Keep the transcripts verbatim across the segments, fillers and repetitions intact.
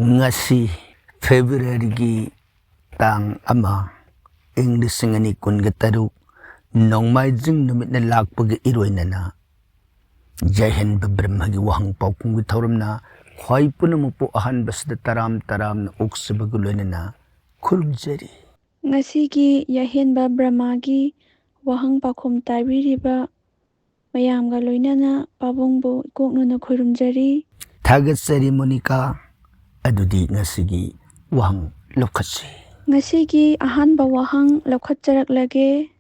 ꯉꯁꯤ ꯐꯦꯕ꯭ꯔꯨꯋꯥꯔꯤꯒꯤ ꯇꯥꯡ ꯑꯃ, ꯏꯪ ꯂꯤꯁꯤꯡ ꯑꯅꯤ ꯀꯨꯟꯒ ꯇꯔꯨꯛ, ꯅꯣꯡꯃꯥꯏꯖꯤꯡ ꯅꯨꯃꯤꯠꯅ ꯂꯥꯛꯄꯒ ꯏꯔꯣꯏꯅꯅ ꯌꯥꯏꯍꯟꯕ ꯕ꯭ꯔꯍꯃꯒꯤ ꯋꯥꯍꯪ ꯄꯥꯎꯈꯨꯝꯒꯤ ꯊꯧꯔꯝꯅ ꯈ꯭ꯋꯥꯏ ꯄꯨꯝꯅꯃꯛꯄꯨ ꯑꯍꯥꯟꯕꯁꯤꯗ ꯇꯔꯥꯝ ꯇꯔꯥꯝꯅ ꯑꯣꯛꯆꯕꯒ ꯂꯣꯏꯅꯅ ꯈꯨꯔꯨꯝꯖꯔꯤ꯫ ꯉꯁꯤꯒꯤ ꯌꯥꯍꯦꯟꯕ ꯕ꯭ꯔꯍꯃꯒꯤ ꯋꯥꯍꯪ ꯄꯥꯎꯈꯨꯝ ꯇꯥꯕꯤꯔꯤꯕ ꯃꯌꯥꯝꯒ ꯂꯣꯏꯅꯅ ꯄꯥꯕꯨꯡꯕꯨ ꯏꯀꯣꯛꯅꯅ ꯈꯨꯔꯨꯝꯖꯔꯤ꯫ ꯊꯥꯒꯠꯆꯔꯤ ꯃꯣꯅꯤꯀꯥ, ꯑꯗꯨꯗꯤ ꯉꯁꯤꯒꯤ ꯋꯥꯍꯪ ꯂꯧꯈꯠꯁꯤ꯫ ꯉꯁꯤꯒꯤ ꯑꯍꯥꯟꯕ ꯋꯥꯍꯪ ꯂꯧꯈꯠꯆꯔꯛꯂꯒꯦ꯫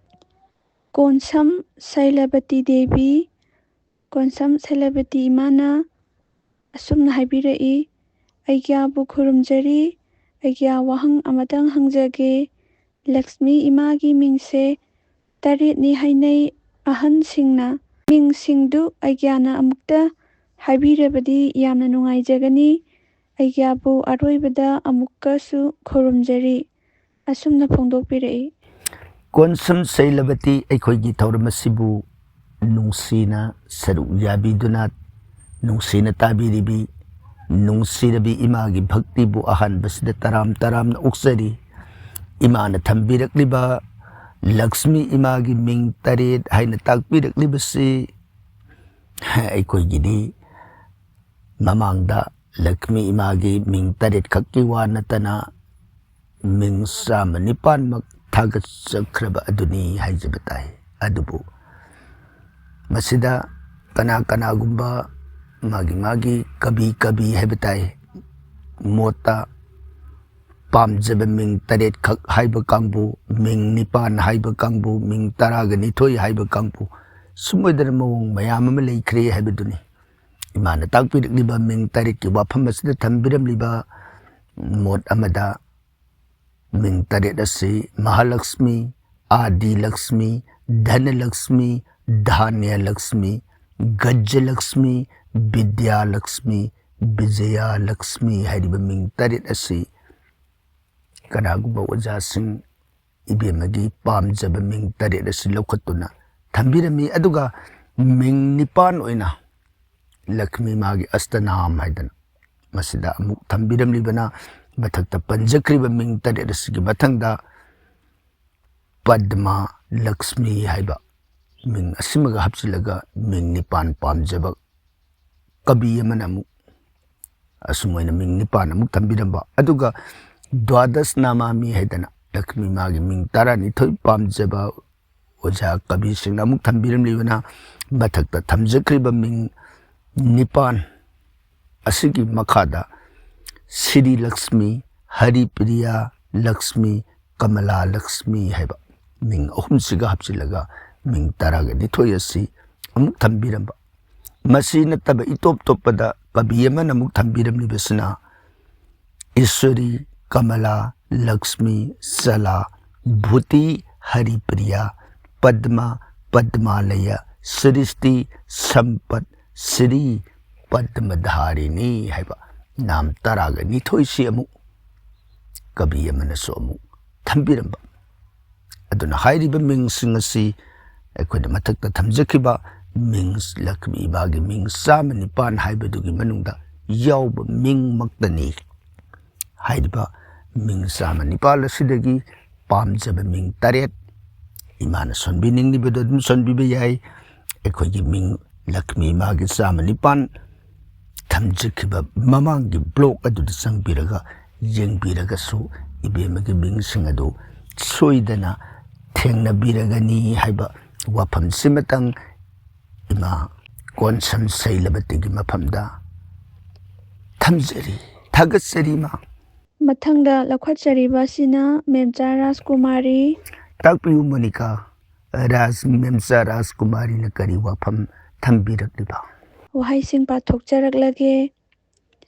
ꯀꯣꯟꯁꯝ ꯁꯩꯂꯕꯇꯤ ꯗꯦꯕꯤ, ꯀꯣꯟꯁꯝ ꯁꯩꯂꯕꯇꯤ ꯏꯃꯥꯅ ꯑꯁꯨꯝꯅ ꯍꯥꯏꯕꯤꯔꯛꯏ, "ꯑꯩꯒ꯭ꯌꯥꯕꯨ ꯈꯨꯔꯨꯝꯖꯔꯤ, ꯑꯩꯒ꯭ꯌꯥ ꯋꯥꯍꯪ ꯑꯃꯇꯪ ꯍꯪꯖꯒꯦ꯫ ꯂꯛꯁꯃꯤ ꯏꯃꯥꯒꯤ ꯃꯤꯡꯁꯦ ꯇꯔꯦꯠꯅꯤ ꯍꯥꯏꯅꯩ ꯑꯍꯟꯁꯤꯡꯅ꯫ ꯃꯤꯡꯁꯤꯡꯗꯨ ꯑꯩꯒ꯭ꯌꯥꯅ ꯑꯃꯨꯛꯇ ꯍꯥꯏꯕꯤꯔꯕꯗꯤ ꯌꯥꯝꯅ ꯅꯨꯡꯉꯥꯏꯖꯒꯅꯤ꯫ ꯑꯩꯒ꯭ꯌꯥꯕꯨ ꯑꯔꯣꯏꯕꯗ ꯑꯃꯨꯛꯀꯁꯨ ꯈꯨꯔꯨꯝꯖꯔꯤ꯫" ꯑꯁꯨꯝꯅ ꯐꯣꯡꯗꯣꯛꯄꯤꯔꯛꯏ꯫ ꯀꯣꯟꯁꯝ ꯁꯩꯂꯕꯇꯤ ꯑꯩꯈꯣꯏꯒꯤ ꯊꯧꯔꯝ ꯑꯁꯤꯕꯨ ꯅꯨꯡꯁꯤꯅ ꯁꯔꯨꯛ ꯌꯥꯕꯤꯗꯨꯅ ꯅꯨꯡꯁꯤꯅ ꯇꯥꯕꯤꯔꯤꯕꯤ ꯅꯨꯡꯁꯤꯔꯕꯤ ꯏꯃꯥꯒꯤ ꯚꯛꯇꯤꯕꯨ ꯑꯍꯥꯟꯕꯁꯤꯗ ꯇꯔꯥꯝ ꯇꯔꯥꯝꯅ ꯑꯣꯛꯆꯔꯤ꯫ ꯏꯃꯥꯅ ꯊꯝꯕꯤꯔꯛꯂꯤꯕ ꯂꯛꯁꯃꯤ ꯏꯃꯥꯒꯤ ꯃꯤꯡ ꯇꯔꯦꯠ ꯍꯥꯏꯅ ꯇꯥꯛꯄꯤꯔꯛꯂꯤꯕꯁꯤ ꯑꯩꯈꯣꯏꯒꯤꯗꯤ ꯃꯃꯥꯡꯗ ꯂꯛꯁꯃꯤ ꯏꯃꯥꯒꯤ ꯃꯤꯡ ꯇꯔꯦꯠ ꯈꯛꯀꯤ ꯋꯥ ꯅꯠꯇꯅ ꯃꯤꯡ ꯆꯥꯝꯃ ꯅꯤꯄꯥꯟꯃꯛ ꯊꯥꯒꯠꯆꯈ꯭ꯔꯕ ꯑꯗꯨꯅꯤ ꯍꯥꯏꯖꯕ ꯇꯥꯏ꯫ ꯑꯗꯨꯕꯨ ꯃꯁꯤꯗ ꯀꯅꯥ ꯀꯅꯥꯒꯨꯝꯕ ꯃꯥꯒꯤ ꯃꯥꯒꯤ ꯀꯕꯤ ꯀꯕꯤ ꯍꯥꯏꯕ ꯇꯥꯏ, ꯃꯣꯠꯇ ꯄꯥꯝꯖꯕ ꯃꯤꯡ ꯇꯔꯦꯠꯈꯛ ꯍꯥꯏꯕ ꯀꯥꯡꯕꯨ, ꯃꯤꯡ ꯅꯤꯄꯥꯟ ꯍꯥꯏꯕ ꯀꯥꯡꯕꯨ, ꯃꯤꯡ ꯇꯔꯥꯒ ꯅꯤꯊꯣꯏ ꯍꯥꯏꯕ ꯀꯥꯡꯕꯨ, ꯁꯨꯝ ꯑꯣꯏꯗꯅ ꯃꯑꯣꯡ ꯃꯌꯥꯝ ꯑꯃ ꯂꯩꯈ꯭ꯔꯦ ꯍꯥꯏꯕꯗꯨꯅꯤ꯫ ꯏꯃꯥꯅ ꯇꯥꯛꯄꯤꯔꯛꯂꯤꯕ ꯃꯤꯡ ꯇꯔꯦꯠꯀꯤ ꯋꯥꯐꯝ ꯑꯁꯤꯗ ꯊꯝꯕꯤꯔꯝꯂꯤꯕ ꯃꯣꯠ ꯑꯃꯗ ꯃꯤꯡ ꯇꯔꯦꯠ ꯑꯁꯤ ꯃꯍꯥꯂꯛꯁꯃꯤ, ꯑꯥꯗꯤ ꯂꯛꯁꯃꯤ, ꯙꯅꯂꯛꯁꯃꯤ, ꯙꯥꯅ꯭ꯌ ꯂꯛꯁꯃꯤ, ꯒꯖꯂꯛꯁꯃꯤ, ꯕꯤꯗ꯭ꯌꯥꯂꯛꯁꯃꯤ, ꯕꯤꯖꯌꯥꯂꯛꯁꯃꯤ ꯍꯥꯏꯔꯤꯕ ꯃꯤꯡ ꯇꯔꯦꯠ ꯑꯁꯤ ꯀꯅꯥꯒꯨꯝꯕ ꯑꯣꯖꯥꯁꯤꯡ ꯏꯕꯦꯝꯃꯒꯤ ꯄꯥꯝꯖꯕ ꯃꯤꯡ ꯇꯔꯦꯠ ꯑꯁꯤ ꯂꯧꯈꯠꯇꯨꯅ ꯊꯝꯕꯤꯔꯝꯃꯤ꯫ ꯑꯗꯨꯒ ꯃꯤꯡ ꯅꯤꯄꯥꯟ ꯑꯣꯏꯅ ꯂꯛꯁꯃꯤ ꯃꯥꯒꯤ ꯑꯁꯇꯅꯥꯝ ꯍꯥꯏꯗꯅ ꯃꯁꯤꯗ ꯑꯃꯨꯛ ꯊꯝꯕꯤꯔꯝꯂꯤꯕꯅ ꯃꯊꯛꯇ ꯄꯟꯖꯈ꯭ꯔꯤꯕ ꯃꯤꯡ ꯇꯔꯦꯠ ꯑꯁꯤꯒꯤ ꯃꯊꯪꯗ ꯄꯗꯃ ꯂꯛꯁꯃꯤ ꯍꯥꯏꯕ ꯃꯤꯡ ꯑꯁꯤꯃꯒ ꯍꯥꯞꯆꯤꯜꯂꯒ ꯃꯤꯡ ꯅꯤꯄꯥꯟ ꯄꯥꯝꯖꯕ ꯀꯕꯤ ꯑꯃꯅ ꯑꯃꯨꯛ ꯑꯁꯨꯝ ꯑꯣꯏꯅ ꯃꯤꯡ ꯅꯤꯄꯥꯟ ꯑꯃꯨꯛ ꯊꯝꯕꯤꯔꯝꯕ, ꯑꯗꯨꯒ ꯗ꯭ꯋꯥꯗꯁ ꯅꯥꯃꯥꯃꯤ ꯍꯥꯏꯗꯅ ꯂꯛꯁꯃꯤ ꯃꯥꯒꯤ ꯃꯤꯡ ꯇꯔꯥꯅꯤꯊꯣꯏ ꯄꯥꯝꯖꯕ ꯑꯣꯖꯥ ꯀꯕꯤꯁꯤꯡꯅ ꯑꯃꯨꯛ ꯊꯝꯕꯤꯔꯝꯂꯤꯕꯅ ꯃꯊꯛꯇ ꯊꯝꯖꯈ꯭ꯔꯤꯕ ꯃꯤꯡ ꯅꯤꯄꯥꯟ ꯑꯁꯤꯒꯤ ꯃꯈꯥꯗ ꯁꯤꯔꯤ ꯂꯛꯁꯃꯤ, ꯍꯔꯤꯄ꯭ꯔꯤꯌꯥ ꯂꯛꯁꯃꯤ, ꯀꯃꯂꯥ ꯂꯛꯁꯃꯤ ꯍꯥꯏꯕ ꯃꯤꯡ ꯑꯍꯨꯝꯁꯤꯒ ꯍꯥꯞꯆꯤꯜꯂꯒ ꯃꯤꯡ ꯇꯔꯥꯒ ꯅꯤꯊꯣꯏ ꯑꯁꯤ ꯑꯃꯨꯛ ꯊꯝꯕꯤꯔꯝꯕ꯫ ꯃꯁꯤ ꯅꯠꯇꯕ ꯏꯇꯣꯞ ꯇꯣꯞꯄꯗ ꯀꯕꯤ ꯑꯃꯅ ꯑꯃꯨꯛ ꯊꯝꯕꯤꯔꯝꯂꯤꯕꯁꯤꯅ ꯏꯁ꯭ꯋꯔꯤ, ꯀꯃꯂꯥ, ꯂꯛꯁꯃꯤ, ꯆꯂꯥ, ꯚꯨꯇꯤ, ꯍꯔꯤꯄ꯭ꯔꯤꯌꯥ, ꯄꯗꯃ, ꯄꯗꯃꯥꯂꯌ, ꯁ꯭ꯔꯤꯁꯇꯤ, ꯁꯝꯄꯠ, ꯁ꯭ꯔꯤ ꯄꯗꯃꯙꯥꯔꯤꯅꯤ ꯍꯥꯏꯕ ꯅꯥꯝ ꯇꯔꯥꯒ ꯅꯤꯊꯣꯏꯁꯤ ꯑꯃꯨꯛ ꯀꯕꯤ ꯑꯃꯅꯁꯨ ꯑꯃꯨꯛ ꯊꯝꯕꯤꯔꯝꯕ꯫ ꯑꯗꯨꯅ ꯍꯥꯏꯔꯤꯕ ꯃꯤꯡꯁꯤꯡ ꯑꯁꯤ ꯑꯩꯈꯣꯏꯅ ꯃꯊꯛꯇ ꯊꯝꯖꯈꯤꯕ ꯃꯤꯡ, ꯂꯛꯁꯃꯤ ꯏꯃꯥꯒꯤ ꯃꯤꯡ ꯆꯥꯝꯃ ꯅꯤꯄꯥꯟ ꯍꯥꯏꯕꯗꯨꯒꯤ ꯃꯅꯨꯡꯗ ꯌꯥꯎꯕ ꯃꯤꯡꯃꯛꯇꯅꯤ꯫ ꯍꯥꯏꯔꯤꯕ ꯃꯤꯡ ꯆꯥꯝꯃ ꯅꯤꯄꯥꯟ ꯑꯁꯤꯗꯒꯤ ꯄꯥꯝꯖꯕ ꯃꯤꯡ ꯇꯔꯦꯠ ꯏꯃꯥꯅ ꯁꯣꯟꯕꯤꯅꯤꯡꯂꯤꯕꯗꯨ ꯑꯗꯨꯝ ꯁꯣꯟꯕꯤꯕ ꯌꯥꯏ꯫ ꯑꯩꯈꯣꯏꯒꯤ ꯃꯤꯡ ꯂꯛꯁꯃꯤ ꯏꯃꯥꯒꯤ ꯆꯥꯝꯃ ꯅꯤꯄꯥꯟ ꯊꯝꯖꯈꯤꯕ ꯃꯃꯥꯡꯒꯤ ꯕ꯭ꯂꯣꯛ ꯑꯗꯨꯗ ꯆꯪꯕꯤꯔꯒ ꯌꯦꯡꯕꯤꯔꯒꯁꯨ ꯏꯕꯦꯝꯃꯒꯤ ꯃꯤꯡꯁꯤꯡ ꯑꯗꯨ ꯁꯣꯏꯗꯅ ꯊꯦꯡꯅꯕꯤꯔꯒꯅꯤ ꯍꯥꯏꯕ ꯋꯥꯐꯝꯁꯤꯃꯇꯪ ꯏꯃꯥ ꯀꯣꯟꯁꯝ ꯁꯩꯂꯕꯇꯤꯒꯤ ꯃꯐꯝꯗ ꯊꯝꯖꯔꯤ꯫ ꯊꯥꯒꯠꯆꯔꯤ, ꯏꯃꯥ꯫ ꯃꯊꯪꯗ ꯂꯧꯈꯠꯆꯔꯤꯕ ꯑꯁꯤꯅ ꯃꯦꯝꯆꯥ ꯔꯥꯖꯀꯨꯃꯥꯔꯤ꯫ ꯇꯥꯛꯄꯤꯌꯨ, ꯃꯣꯅꯤꯀꯥ, ꯔꯥꯖ, ꯃꯦꯝꯆꯥ ꯔꯥꯖꯀꯨꯃꯥꯔꯤꯅ ꯀꯔꯤ ꯋꯥꯐꯝ ꯊꯝꯕꯤꯔꯛꯂꯤꯕ? ꯋꯥꯍꯩꯁꯤꯡ ꯄꯥꯊꯣꯛꯆꯔꯛꯂꯒꯦ꯫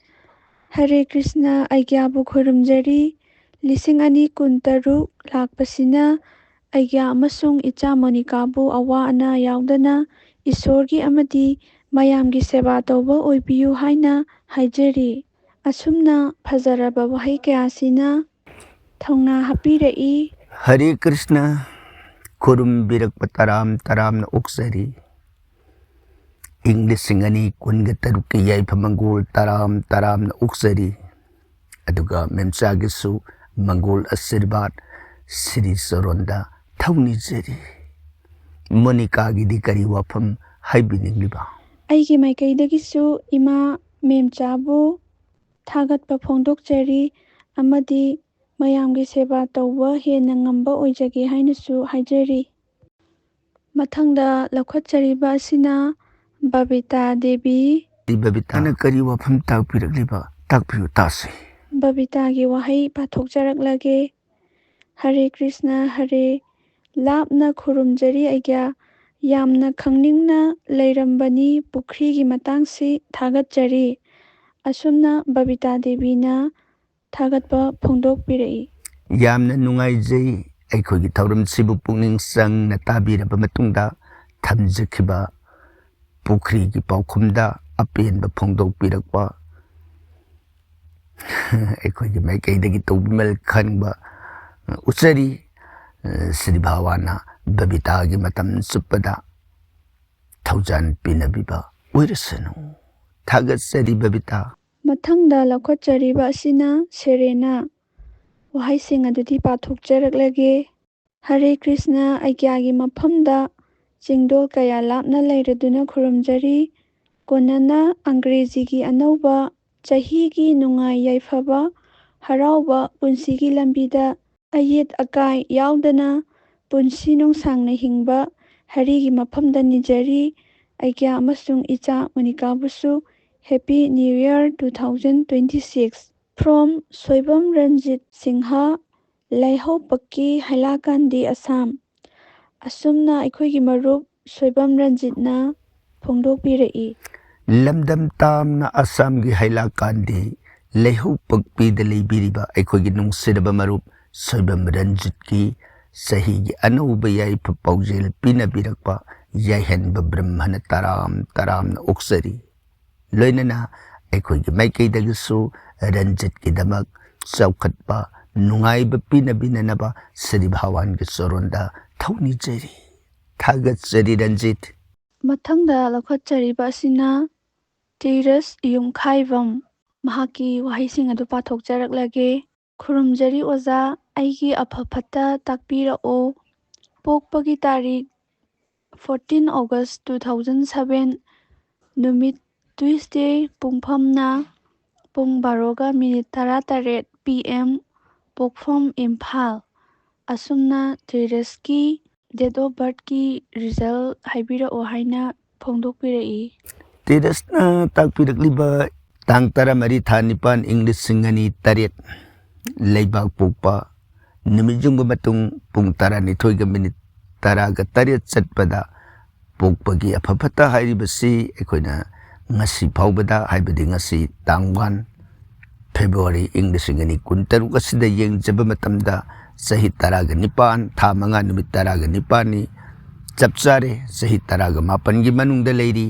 ꯍꯔꯦ ꯀ꯭ꯔꯤꯁꯅ, ꯑꯩꯒ꯭ꯌꯥꯕꯨ ꯈꯨꯔꯨꯝꯖꯔꯤ꯫ ꯂꯤꯁꯤꯡ ꯑꯅꯤ ꯀꯨꯟꯇꯔꯨꯛ ꯂꯥꯛꯄꯁꯤꯅ ꯑꯩꯒ꯭ꯌꯥ ꯑꯃꯁꯨꯡ ꯏꯆꯥ ꯃꯣꯅꯤꯀꯥꯕꯨ ꯑꯋꯥ ꯑꯅꯥ ꯌꯥꯎꯗꯅ ꯏꯁꯣꯔꯒꯤ ꯑꯃꯗꯤ ꯃꯌꯥꯝꯒꯤ ꯁꯦꯕꯥ ꯇꯧꯕ ꯑꯣꯏꯕꯤꯌꯨ ꯍꯥꯏꯅ ꯍꯥꯏꯖꯔꯤ꯫ ꯑꯁꯨꯝꯅ ꯐꯖꯔꯕ ꯋꯥꯍꯩ ꯀꯌꯥꯁꯤꯅ ꯊꯧꯅꯥ ꯍꯥꯞꯄꯤꯔꯛꯏ꯫ ꯍꯔꯦ ꯀ꯭ꯔꯤꯁꯅ, ꯈꯨꯔꯨꯝꯕꯤꯔꯛꯄ ꯇꯔꯥꯝ ꯇꯔꯥꯝꯅ ꯑꯣꯛꯆꯔꯤ꯫ ꯏꯪ ꯂꯤꯁꯤꯡ ꯑꯅꯤ ꯀꯨꯟꯒ ꯇꯔꯨꯛꯀꯤ ꯌꯥꯏꯐ ꯃꯪꯒꯣꯜ ꯇꯔꯥꯝ ꯇꯔꯥꯝꯅ ꯑꯣꯛꯆꯔꯤ꯫ ꯑꯗꯨꯒ ꯃꯦꯝꯆꯥꯒꯤꯁꯨ ꯃꯪꯒꯣꯜ ꯑꯁꯤꯔꯕꯥꯗ ꯁꯤꯔꯤ ꯆꯔꯣꯟꯗ ꯊꯧꯅꯤꯖꯔꯤ꯫ ꯃꯣꯅꯤꯀꯥꯒꯤꯗꯤ ꯀꯔꯤ ꯋꯥꯐꯝ ꯍꯥꯏꯕꯤꯅꯤꯡꯂꯤꯕ? ꯑꯩꯒꯤ ꯃꯥꯏꯀꯩꯗꯒꯤꯁꯨ ꯏꯃꯥ ꯃꯦꯝꯆꯥꯕꯨ ꯊꯥꯒꯠꯄ ꯐꯣꯡꯗꯣꯛꯆꯔꯤ ꯑꯃꯗꯤ ꯃꯌꯥꯝꯒꯤ ꯁꯦꯕꯥ ꯇꯧꯕ ꯍꯦꯟꯅ ꯉꯝꯕ ꯑꯣꯏꯖꯒꯦ ꯍꯥꯏꯅꯁꯨ ꯍꯥꯏꯖꯔꯤ꯫ ꯃꯊꯪꯗ ꯂꯧꯈꯠꯆꯔꯤꯕ ꯑꯁꯤꯅ ꯕꯕꯤꯇꯥ ꯗꯦꯕꯤ꯫ ꯕꯕꯤꯇꯥꯅ ꯀꯔꯤ ꯋꯥꯐꯝ ꯇꯥꯛꯄꯤꯔꯛꯂꯤꯕ? ꯇꯥꯛꯄꯤꯌꯨ ꯇꯥꯁꯤ꯫ ꯕꯕꯤꯇꯥꯒꯤ ꯋꯥꯍꯩ ꯄꯥꯊꯣꯛꯆꯔꯛꯂꯒꯦ꯫ ꯍꯔꯦ ꯀ꯭ꯔꯤꯁꯅ ꯍꯔꯦ꯫ ꯂꯥꯞꯅ ꯈꯨꯔꯨꯝꯖꯔꯤ ꯑꯩꯒ꯭ꯌꯥ꯫ ꯌꯥꯝꯅ ꯈꯪꯅꯤꯡꯅ ꯂꯩꯔꯝꯕꯅꯤ ꯄꯨꯈ꯭ꯔꯤꯒꯤ ꯃꯇꯥꯡꯁꯤ꯫ ꯊꯥꯒꯠꯆꯔꯤ꯫ ꯑꯁꯨꯝꯅ ꯕꯕꯤꯇꯥ ꯗꯦꯕꯤꯅ ꯊꯥꯒꯠꯄ ꯐꯣꯡꯗꯣꯛꯄꯤꯔꯛꯏ꯫ ꯌꯥꯝꯅ ꯅꯨꯡꯉꯥꯏꯖꯩ꯫ ꯑꯩꯈꯣꯏꯒꯤ ꯊꯧꯔꯝꯁꯤꯕꯨ ꯄꯨꯛꯅꯤꯡ ꯆꯪꯅ ꯇꯥꯕꯤꯔꯕ ꯃꯇꯨꯡꯗ ꯊꯝꯖꯈꯤꯕ ꯄꯨꯈ꯭ꯔꯤꯒꯤ ꯄꯥꯎꯈꯨꯝꯗ ꯑꯄꯦꯟꯕ ꯐꯣꯡꯗꯣꯛꯄꯤꯔꯛꯄ ꯑꯩꯈꯣꯏꯒꯤ ꯃꯥꯏꯀꯩꯗꯒꯤ ꯇꯧꯕꯤꯃꯜ ꯈꯪꯕ ꯎꯠꯆꯔꯤ꯫ ꯁ꯭ꯔꯤ ꯚꯒꯋꯥꯟꯅ ꯕꯕꯤꯇꯥꯒꯤ ꯃꯇꯝ ꯆꯨꯞꯄꯗ ꯊꯧꯖꯥꯟ ꯄꯤꯅꯕꯤꯕ ꯑꯣꯏꯔꯁꯅꯨ꯫ ꯊꯥꯒꯠꯆꯔꯤ ꯕꯕꯤꯇꯥ꯫ ꯃꯊꯪꯗ ꯂꯧꯈꯠꯆꯔꯤꯕ ꯑꯁꯤꯅ ꯁꯦꯔꯦꯅꯥ꯫ ꯋꯥꯍꯩꯁꯤꯡ ꯑꯗꯨꯗꯤ ꯄꯥꯊꯣꯛꯆꯔꯛꯂꯒꯦ꯫ ꯍꯔꯦ ꯀ꯭ꯔꯤꯁꯅ ꯑꯩꯒ꯭ꯌꯥꯒꯤ ꯃꯐꯝꯗ ꯆꯤꯡꯗꯣꯜ ꯀꯌꯥ ꯂꯥꯞꯅ ꯂꯩꯔꯗꯨꯅ ꯈꯨꯔꯨꯝꯖꯔꯤ꯫ ꯀꯣꯟꯅꯅ ꯑꯪꯒ꯭ꯔꯦꯖꯤꯒꯤ ꯑꯅꯧꯕ ꯆꯍꯤꯒꯤ ꯅꯨꯡꯉꯥꯏ ꯌꯥꯏꯐꯕ ꯍꯔꯥꯎꯕ ꯄꯨꯟꯁꯤꯒꯤ ꯂꯝꯕꯤꯗ ꯑꯌꯦꯠ ꯑꯀꯥꯏ ꯌꯥꯎꯗꯅ ꯄꯨꯟꯁꯤ ꯅꯨꯡꯁꯥꯡꯅ ꯍꯤꯡꯕ ꯍꯔꯤꯒꯤ ꯃꯐꯝꯗ ꯅꯤꯖꯔꯤ꯫ ꯑꯩꯒ꯭ꯌꯥ ꯑꯃꯁꯨꯡ ꯏꯆꯥ ꯃꯣꯅꯤꯀꯥꯕꯨꯁꯨ Happy New Year two thousand twenty six꯫ From Soibam Ranjit Singh, ꯂꯩꯍꯧꯄꯛꯀꯤ ꯍꯥꯏꯂꯥꯀꯥꯟꯗꯤ Assam. ꯑꯁꯨꯝꯅ ꯑꯩꯈꯣꯏꯒꯤ ꯃꯔꯨꯞ ꯁꯣꯏꯕꯝ ꯔꯟꯖꯤꯠꯅ ꯐꯣꯡꯗꯣꯛꯄꯤꯔꯛꯏ꯫ ꯂꯝꯗꯝ ꯇꯥꯝꯅ ꯑꯁꯥꯝꯒꯤ ꯍꯥꯏꯂꯥꯀꯥꯟꯗꯤ ꯂꯩꯍꯧꯄꯛꯄꯤꯗ ꯂꯩꯕꯤꯔꯤꯕ ꯑꯩꯈꯣꯏꯒꯤ ꯅꯨꯡꯁꯤꯔꯕ ꯃꯔꯨꯞ ꯁꯣꯏꯕꯝ ꯔꯟꯖꯤꯠꯀꯤ ꯆꯍꯤꯒꯤ ꯑꯅꯧꯕ ꯌꯥꯏꯐ ꯄꯥꯎꯖꯦꯜ ꯄꯤꯅꯕꯤꯔꯛꯄ ꯌꯥꯏꯍꯟꯕ ꯕ꯭ꯔꯍ꯭ꯃꯅ ꯇꯔꯥꯝ ꯇꯔꯥꯝꯅ ꯑꯣꯛꯆꯔꯤ꯫ ꯂꯣꯏꯅꯅ ꯑꯩꯈꯣꯏꯒꯤ ꯃꯥꯏꯀꯩꯗꯒꯤꯁꯨ ꯔꯟꯖꯤꯠꯀꯤꯗꯃꯛ ꯆꯥꯎꯈꯠꯄ, ꯅꯨꯡꯉꯥꯏꯕ ꯄꯤꯅꯕꯤꯅꯅꯕ ꯁ꯭ꯔꯤ ꯚꯒꯋꯥꯟꯒꯤ ꯆꯔꯣꯟꯗ ꯊꯧꯅꯤꯖꯔꯤ꯫ ꯊꯥꯒꯠꯆꯔꯤ ꯔꯟꯖꯤꯠ꯫ ꯃꯊꯪꯗ ꯂꯧꯈꯠꯆꯔꯤꯕ ꯑꯁꯤꯅ ꯇꯤꯔꯁ ꯌꯨꯝꯈꯥꯏꯕꯝ꯫ ꯃꯍꯥꯛꯀꯤ ꯋꯥꯍꯩꯁꯤꯡ ꯑꯗꯨ ꯄꯥꯊꯣꯛꯆꯔꯛꯂꯒꯦ꯫ ꯈꯨꯔꯨꯝꯖꯔꯤ ꯑꯣꯖꯥ, ꯑꯩꯒꯤ ꯑꯐ ꯐꯠꯇ ꯇꯥꯛꯄꯤꯔꯛꯑꯣ꯫ ꯄꯣꯛꯄꯒꯤ ꯇꯥꯔꯤꯛ fourteen August two thousand seven, ꯅꯨꯃꯤꯠ Tuesday, ꯄꯨꯡꯐꯝꯅ ꯄꯨꯡ ꯕꯥꯔꯣꯒ ꯃꯤꯅꯤꯠ ꯇꯔꯥꯇꯔꯦꯠ P M, ꯄꯣꯛꯐꯝ ꯏꯝꯐꯥꯜ꯫ ꯑꯁꯨꯝꯅ ꯇꯤꯔꯁꯀꯤ date of birthꯀꯤ result ꯍꯥꯏꯕꯤꯔꯛꯑꯣ ꯍꯥꯏꯅ ꯐꯣꯡꯗꯣꯛꯄꯤꯔꯛꯏ꯫ ꯇꯤꯔꯁꯅ ꯇꯥꯛꯄꯤꯔꯛꯂꯤꯕ ꯇꯥꯡ ꯇꯔꯥꯃꯔꯤ ꯊꯥ ꯅꯤꯄꯥꯟ ꯏꯪ ꯂꯤꯁꯤꯡ ꯑꯅꯤ ꯇꯔꯦꯠ, ꯂꯩꯕꯥꯛ ꯄꯣꯛꯄ ꯅꯨꯃꯤꯠ ꯌꯨꯡꯕ ꯃꯇꯨꯡ ꯄꯨꯡ ꯇꯔꯥꯅꯤꯊꯣꯏꯒ ꯃꯤꯅꯤꯠ ꯇꯔꯥꯒ ꯇꯔꯦꯠ ꯆꯠꯄꯗ ꯄꯣꯛꯄꯒꯤ ꯑꯐ ꯐꯠꯇ ꯍꯥꯏꯔꯤꯕꯁꯤ ꯑꯩꯈꯣꯏꯅ ꯉꯁꯤ ꯐꯥꯎꯕꯗ, ꯍꯥꯏꯕꯗꯤ ꯉꯁꯤ ꯇꯥꯡ ꯋꯥꯟ ꯐꯦꯕ꯭ꯔꯨꯋꯥꯔꯤ ꯏꯪ ꯂꯤꯁꯤꯡ ꯑꯅꯤ ꯀꯨꯟꯇꯔꯨꯛ ꯑꯁꯤꯗ ꯌꯦꯡꯖꯕ ꯃꯇꯝꯗ ꯆꯍꯤ ꯇꯔꯥꯒ ꯅꯤꯄꯥꯟ, ꯊꯥ ꯃꯉꯥ, ꯅꯨꯃꯤꯠ ꯇꯔꯥꯒ ꯅꯤꯄꯥꯟꯅꯤ꯫ ꯆꯞ ꯆꯥꯔꯦ, ꯆꯍꯤ ꯇꯔꯥꯒ ꯃꯥꯄꯟꯒꯤ ꯃꯅꯨꯡꯗ ꯂꯩꯔꯤ꯫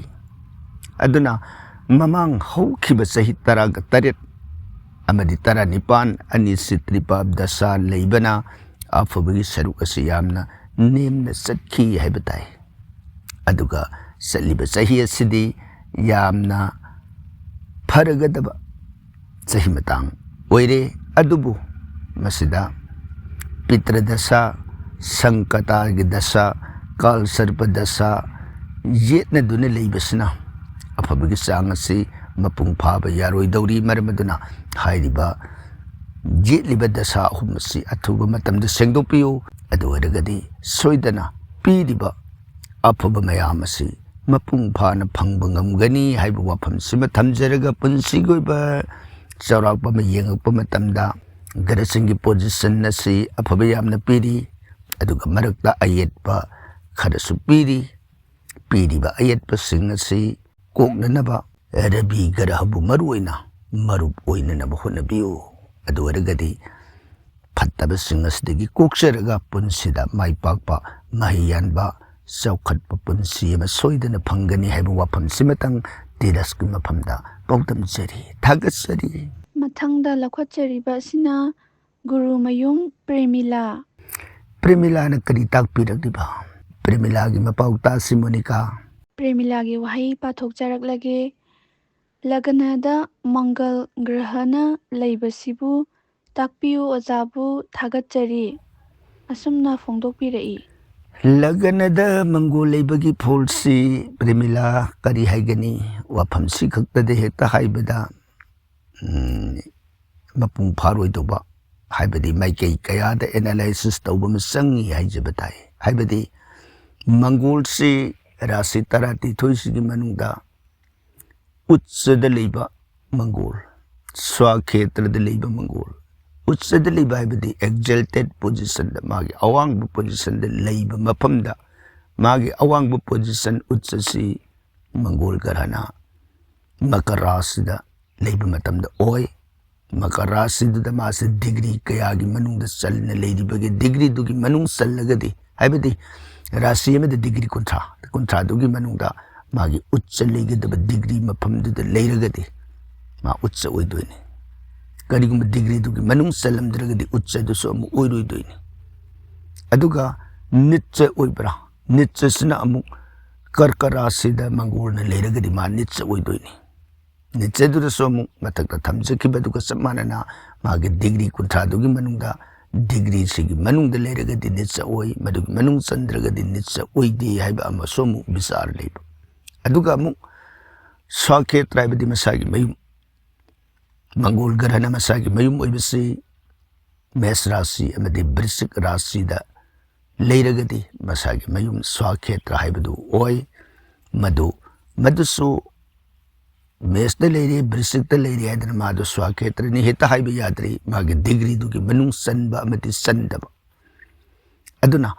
ꯑꯗꯨꯅ ꯃꯃꯥꯡ ꯍꯧꯈꯤꯕ ꯆꯍꯤ ꯇꯔꯥꯒ ꯇꯔꯦꯠ ꯑꯃꯗꯤ ꯇꯔꯥꯅꯤꯄꯥꯟ ꯑꯅꯤꯁꯤ ꯇ꯭ꯔꯤꯄꯥꯞ ꯗꯁꯥ ꯂꯩꯕꯅ ꯑꯐꯕꯒꯤ ꯁꯔꯨꯛ ꯑꯁꯤ ꯌꯥꯝꯅ ꯅꯦꯝꯅ ꯆꯠꯈꯤ ꯍꯥꯏꯕ ꯇꯥꯏ꯫ ꯑꯗꯨꯒ ꯆꯠꯂꯤꯕ ꯆꯍꯤ ꯑꯁꯤꯗꯤ ꯌꯥꯝꯅ ꯐꯔꯒꯗꯕ ꯆꯍꯤ ꯃꯇꯥꯡ ꯑꯣꯏꯔꯦ꯫ ꯑꯗꯨꯕꯨ ꯃꯁꯤꯗ ꯄꯤꯇ꯭ꯔ ꯗꯁꯥ, ꯁꯪꯀꯇꯥꯒꯤ ꯗꯁꯥ, ꯀꯥꯜ ꯁꯔꯄ ꯗꯁꯥ ꯌꯦꯠꯅꯗꯨꯅ ꯂꯩꯕꯁꯤꯅ ꯑꯐꯕꯒꯤ ꯆꯥꯡ ꯑꯁꯤ ꯃꯄꯨꯡ ꯐꯥꯕ ꯌꯥꯔꯣꯏꯗꯧꯔꯤ꯫ ꯃꯔꯝ ꯑꯗꯨꯅ ꯍꯥꯏꯔꯤꯕ ꯌꯦꯠꯂꯤꯕ ꯗꯁꯥ ꯑꯍꯨꯝ ꯑꯁꯤ ꯑꯊꯨꯕ ꯃꯇꯝꯗ ꯁꯦꯡꯗꯣꯛꯄꯤꯌꯨ꯫ ꯑꯗꯨ ꯑꯣꯏꯔꯒꯗꯤ ꯁꯣꯏꯗꯅ ꯄꯤꯔꯤꯕ ꯑꯐꯕ ꯃꯌꯥꯝ ꯑꯁꯤ ꯃꯄꯨꯡ ꯐꯥꯅ ꯐꯪꯕ ꯉꯝꯒꯅꯤ ꯍꯥꯏꯕ ꯋꯥꯐꯝꯁꯤꯃ ꯊꯝꯖꯔꯒ, ꯄꯨꯟꯁꯤꯒꯤ ꯑꯣꯏꯕ ꯆꯥꯎꯔꯥꯛꯄ ꯑꯃ ꯌꯦꯡꯉꯛꯄ ꯃꯇꯝꯗ, ꯒ꯭ꯔꯍꯁꯤꯡꯒꯤ position ꯑꯁꯤ ꯑꯐꯕ ꯌꯥꯝꯅ ꯄꯤꯔꯤ, ꯑꯗꯨꯒ ꯃꯔꯛꯇ ꯑꯌꯦꯠꯄ ꯈꯔꯁꯨ ꯄꯤꯔꯤ꯫ ꯄꯤꯔꯤꯕ ꯑꯌꯦꯠꯄꯁꯤꯡ ꯑꯁꯤ ꯀꯣꯛꯅꯅꯕ ꯔꯕꯤ ꯒ꯭ꯔꯍꯕꯨ ꯃꯔꯨꯑꯣꯏꯅ ꯃꯔꯨꯞ ꯑꯣꯏꯅꯅꯕ ꯍꯣꯠꯅꯕꯤꯌꯨ꯫ ꯑꯗꯨ ꯑꯣꯏꯔꯒꯗꯤ ꯐꯠꯇꯕꯁꯤꯡ ꯑꯁꯤꯗꯒꯤ ꯀꯣꯛꯆꯔꯒ ꯄꯨꯟꯁꯤꯗ ꯃꯥꯏ ꯄꯥꯛꯄ, ꯃꯍꯩ ꯌꯥꯟꯕ, ꯆꯥꯎꯈꯠꯄ ꯄꯨꯟꯁꯤ ꯑꯃ ꯁꯣꯏꯗꯅ ꯐꯪꯒꯅꯤ ꯍꯥꯏꯕ ꯋꯥꯐꯝꯁꯤꯃꯇꯪ ꯇꯤꯔꯁꯀꯤ ꯃꯐꯝꯗ ꯄꯥꯎꯗꯝꯖꯔꯤ, ꯊꯥꯒꯠꯆꯔꯤ꯫ ꯃꯊꯪꯗ ꯂꯧꯈꯠꯆꯔꯤꯕ ꯑꯁꯤꯅ ꯒꯨꯔꯨꯃꯌꯨꯝ ꯄ꯭ꯔꯦꯃꯤꯂꯥ꯫ ꯄ꯭ꯔꯦꯃꯤꯂꯥꯅ ꯀꯔꯤ ꯇꯥꯛꯄꯤꯔꯛꯂꯤꯕ? ꯄ꯭ꯔꯦꯃꯤꯂꯥꯒꯤ ꯃꯄꯥꯎ ꯇꯥꯁꯤ, ꯃꯣꯅꯤꯀꯥ꯫ ꯄ꯭ꯔꯦꯃꯤꯂꯥꯒꯤ ꯋꯥꯍꯩ ꯄꯥꯊꯣꯛꯆꯔꯛꯂꯒꯦ꯫ ꯂꯒꯅꯗ ꯃꯪꯒꯜ ꯒ꯭ꯔꯍꯅ ꯂꯩꯕꯁꯤꯕꯨ ꯇꯥꯛꯄꯤꯌꯨ ꯑꯣꯖꯥꯕꯨ ꯊꯥꯒꯠꯆꯔꯤ꯫ ꯑꯁꯨꯝꯅ ꯐꯣꯡꯗꯣꯛꯄꯤꯔꯛꯏ꯫ ꯂꯒꯅꯗ ꯃꯪꯒꯣꯜ ꯂꯩꯕꯒꯤ ꯐꯣꯜꯁꯤ ꯄ꯭ꯔꯦꯃꯤꯂꯥ ꯀꯔꯤ ꯍꯥꯏꯒꯅꯤ? ꯋꯥꯐꯝꯁꯤ ꯈꯛꯇꯗ ꯍꯦꯛꯇ ꯍꯥꯏꯕꯗ ꯎꯝ, ꯃꯄꯨꯡ ꯐꯥꯔꯣꯏꯗꯧꯕ, ꯍꯥꯏꯕꯗꯤ ꯃꯥꯏꯀꯩ ꯀꯌꯥꯗ ꯑꯦꯅꯥꯂꯥꯏꯁꯤꯁ ꯇꯧꯕ ꯑꯃ ꯆꯪꯉꯤ ꯍꯥꯏꯖꯕ ꯇꯥꯏ꯫ ꯍꯥꯏꯕꯗꯤ ꯃꯪꯒꯣꯜꯁꯤ ꯔꯥꯁꯤ ꯇꯔꯥꯅꯤꯊꯣꯏꯁꯤꯒꯤ ꯃꯅꯨꯡꯗ ꯎꯠꯁꯗ ꯂꯩꯕ ꯃꯪꯒꯣꯜ, ꯁ꯭ꯋꯥꯈꯦꯇ꯭ꯔꯗ ꯂꯩꯕ ꯃꯪꯒꯣꯜ, ꯎꯠꯁꯗ ꯂꯩꯕ ꯍꯥꯏꯕꯗꯤ ꯑꯦꯛꯖꯦꯜꯇꯦꯠ ꯄꯣꯖꯤꯁꯟꯗ, ꯃꯥꯒꯤ ꯑꯋꯥꯡꯕ ꯄꯣꯖꯤꯁꯟꯗ ꯂꯩꯕ ꯃꯐꯝꯗ, ꯃꯥꯒꯤ ꯑꯋꯥꯡꯕ ꯄꯣꯖꯤꯁꯟ ꯎꯠꯁꯁꯤ ꯃꯪꯒꯣꯜ ꯒ꯭ꯔꯍꯅ ꯃꯀꯔꯥꯁꯤꯗ ꯂꯩꯕ ꯃꯇꯝꯗ ꯑꯣꯏ꯫ ꯃꯀꯔꯥꯁꯤꯗꯨꯗ ꯃꯥꯁꯦ ꯗꯤꯒ꯭ꯔꯤ ꯀꯌꯥꯒꯤ ꯃꯅꯨꯡꯗ ꯆꯜꯂ ꯂꯩꯔꯤꯕꯒꯦ? ꯗꯤꯒ꯭ꯔꯤꯗꯨꯒꯤ ꯃꯅꯨꯡ ꯆꯜꯂꯒꯗꯤ, ꯍꯥꯏꯕꯗꯤ ꯔꯥꯁꯤ ꯑꯃꯗ ꯗꯤꯒ꯭ꯔꯤ ꯀꯨꯟꯊ꯭ꯔꯥ, ꯀꯨꯟꯊ꯭ꯔꯥꯗꯨꯒꯤ ꯃꯅꯨꯡꯗ ꯃꯥꯒꯤ ꯎꯠꯁ ꯂꯩꯒꯗꯕ ꯗꯤꯒ꯭ꯔꯤ ꯃꯐꯝꯗꯨꯗ ꯂꯩꯔꯒꯗꯤ ꯃꯥ ꯎꯠꯁ ꯑꯣꯏꯗꯣꯏꯅꯤ꯫ ꯀꯔꯤꯒꯨꯝꯕ ꯗꯤꯒ꯭ꯔꯤꯗꯨꯒꯤ ꯃꯅꯨꯡ ꯆꯜꯂꯝꯗ꯭ꯔꯒꯗꯤ ꯎꯠꯁꯗꯨꯁꯨ ꯑꯃꯨꯛ ꯑꯣꯏꯔꯣꯏꯗꯣꯏꯅꯤ꯫ ꯑꯗꯨꯒ ꯅꯤꯠꯁ ꯑꯣꯏꯕ꯭ꯔꯥ? ꯅꯤꯠꯁꯁꯤꯅ ꯑꯃꯨꯛ ꯀꯔꯀꯔꯥꯁꯤꯗ ꯃꯪꯒꯣꯜꯅ ꯂꯩꯔꯒꯗꯤ ꯃꯥ ꯅꯤꯠꯁ ꯑꯣꯏꯗꯣꯏꯅꯤ꯫ ꯅꯤꯠꯁꯗꯨꯗꯁꯨ ꯑꯃꯨꯛ ꯃꯊꯛꯇ ꯊꯝꯖꯈꯤꯕꯗꯨꯒ ꯆꯞ ꯃꯥꯟꯅꯅ ꯃꯥꯒꯤ ꯗꯤꯒ꯭ꯔꯤ ꯀꯨꯟꯊ꯭ꯔꯥꯗꯨꯒꯤ ꯃꯅꯨꯡꯗ, ꯗꯤꯒ꯭ꯔꯤꯁꯤꯒꯤ ꯃꯅꯨꯡꯗ ꯂꯩꯔꯒꯗꯤ ꯅꯤꯠꯁ ꯑꯣꯏ, ꯃꯗꯨꯒꯤ ꯃꯅꯨꯡ ꯆꯟꯗ꯭ꯔꯒꯗꯤ ꯅꯤꯠꯁ ꯑꯣꯏꯗꯦ ꯍꯥꯏꯕ ꯑꯃꯁꯨ ꯑꯃꯨꯛ ꯕꯤꯆꯥꯔ ꯂꯩꯕ꯫ ꯑꯗꯨꯒ ꯑꯃꯨꯛ ꯁ꯭ꯋꯥꯈꯦꯇ꯭ꯔ ꯍꯥꯏꯕꯗꯤ ꯃꯁꯥꯒꯤ ꯃꯌꯨꯝ, ꯃꯪꯒꯣꯜ ꯒ꯭ꯔꯍꯅ ꯃꯁꯥꯒꯤ ꯃꯌꯨꯝ ꯑꯣꯏꯕꯁꯤ ꯃꯦꯁ ꯔꯥꯁꯤ ꯑꯃꯗꯤ ꯕ꯭ꯔꯤꯁꯤꯛ ꯔꯥꯁꯤꯗ ꯂꯩꯔꯒꯗꯤ ꯃꯁꯥꯒꯤ ꯃꯌꯨꯝ ꯁ꯭ꯋꯥꯈꯦꯇ꯭ꯔ ꯍꯥꯏꯕꯗꯨ ꯑꯣꯏ꯫ ꯃꯗꯨ, ꯃꯗꯨꯁꯨ ꯃꯦꯁꯇ ꯂꯩꯔꯦ, ꯕ꯭ꯔꯤꯁꯤꯛꯇ ꯂꯩꯔꯦ ꯍꯥꯏꯗꯅ ꯃꯥꯗꯨ ꯁ꯭ꯋꯥꯈꯦꯇ꯭ꯔꯅꯤ ꯍꯦꯛꯇ ꯍꯥꯏꯕ ꯌꯥꯗ꯭ꯔꯤ꯫ ꯃꯥꯒꯤ ꯗꯤꯒ꯭ꯔꯤꯗꯨꯒꯤ ꯃꯅꯨꯡ ꯆꯟꯕ ꯑꯃꯗꯤ ꯆꯟꯗꯕ꯫ ꯑꯗꯨꯅ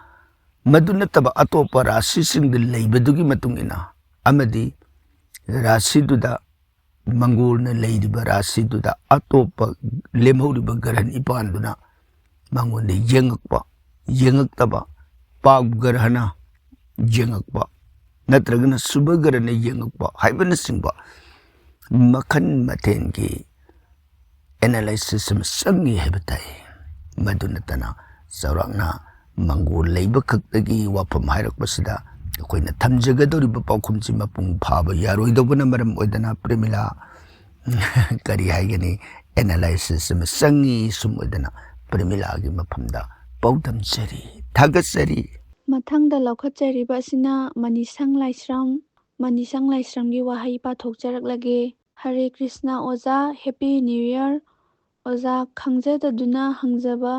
ꯃꯗꯨ ꯅꯠꯇꯕ ꯑꯇꯣꯞꯄ ꯔꯥꯁꯤꯁꯤꯡꯗ ꯂꯩꯕꯗꯨꯒꯤ ꯃꯇꯨꯡ ꯏꯟꯅ ꯑꯃꯗꯤ ꯔꯥꯁꯤꯗꯨꯗ, ꯃꯪꯒꯣꯜꯅ ꯂꯩꯔꯤꯕ ꯔꯥꯁꯤꯗꯨꯗ ꯑꯇꯣꯞꯄ ꯂꯦꯝꯍꯧꯔꯤꯕ ꯒ꯭ꯔꯍ ꯅꯤꯄꯥꯟꯗꯨꯅ ꯃꯉꯣꯟꯗ ꯌꯦꯡꯉꯛꯄ, ꯌꯦꯡꯉꯛꯇꯕ, ꯄꯥꯞ ꯒ꯭ꯔꯍꯅ ꯌꯦꯡꯉꯛꯄ, ꯅꯠꯇ꯭ꯔꯒꯅ ꯁꯨꯚ ꯒ꯭ꯔꯍꯅ ꯌꯦꯡꯉꯛꯄ ꯍꯥꯏꯕꯅꯆꯤꯡꯕ ꯃꯈꯜ ꯃꯊꯦꯜꯒꯤ ꯑꯦꯅꯥꯂꯥꯏꯁꯤꯁ ꯑꯃ ꯆꯪꯉꯤ ꯍꯥꯏꯕ ꯇꯥꯏ꯫ ꯃꯗꯨ ꯅꯠꯇꯅ ꯆꯥꯎꯔꯥꯛꯅ ꯃꯪꯒꯣꯜ ꯂꯩꯕ ꯈꯛꯇꯒꯤ ꯋꯥꯐꯝ ꯍꯥꯏꯔꯛꯄꯁꯤꯗ ꯑꯩꯈꯣꯏꯅ ꯊꯝꯖꯒꯗꯧꯔꯤꯕ ꯄꯥꯎꯈꯨꯝꯁꯤ ꯃꯄꯨꯡ ꯐꯥꯕ ꯌꯥꯔꯣꯏꯗꯧꯕꯅ ꯃꯔꯝ ꯑꯣꯏꯗꯅ ꯄ꯭ꯔꯦꯃꯤꯂꯥ ꯀꯔꯤ ꯍꯥꯏꯒꯅꯤ, ꯑꯦꯅꯥꯂꯥꯏꯁꯤꯁ ꯑꯃ ꯆꯪꯉꯤ꯫ ꯁꯨꯝ ꯑꯣꯏꯗꯅ ꯄ꯭ꯔꯦꯃꯤꯂꯥꯒꯤ ꯃꯐꯝꯗ ꯄꯥꯎꯗꯝꯖꯔꯤ, ꯊꯥꯒꯠꯆꯔꯤ꯫ ꯃꯊꯪꯗ ꯂꯧꯈꯠꯆꯔꯤꯕ ꯑꯁꯤꯅ ꯃꯅꯤꯁꯪ ꯂꯥꯏꯁ꯭ꯔꯝ꯫ ꯃꯅꯤꯁꯪ ꯂꯥꯏꯁ꯭ꯔꯝꯒꯤ ꯋꯥꯍꯩ ꯄꯥꯊꯣꯛꯆꯔꯛꯂꯒꯦ꯫ ꯍꯔꯦ ꯀ꯭ꯔꯤꯁꯅ ꯑꯣꯖꯥ, ꯍꯦꯄꯤ ꯅ꯭ꯌꯨ ꯏꯌꯔ꯫ ꯑꯣꯖꯥ, ꯈꯪꯖꯗꯗꯨꯅ ꯍꯪꯖꯕ꯫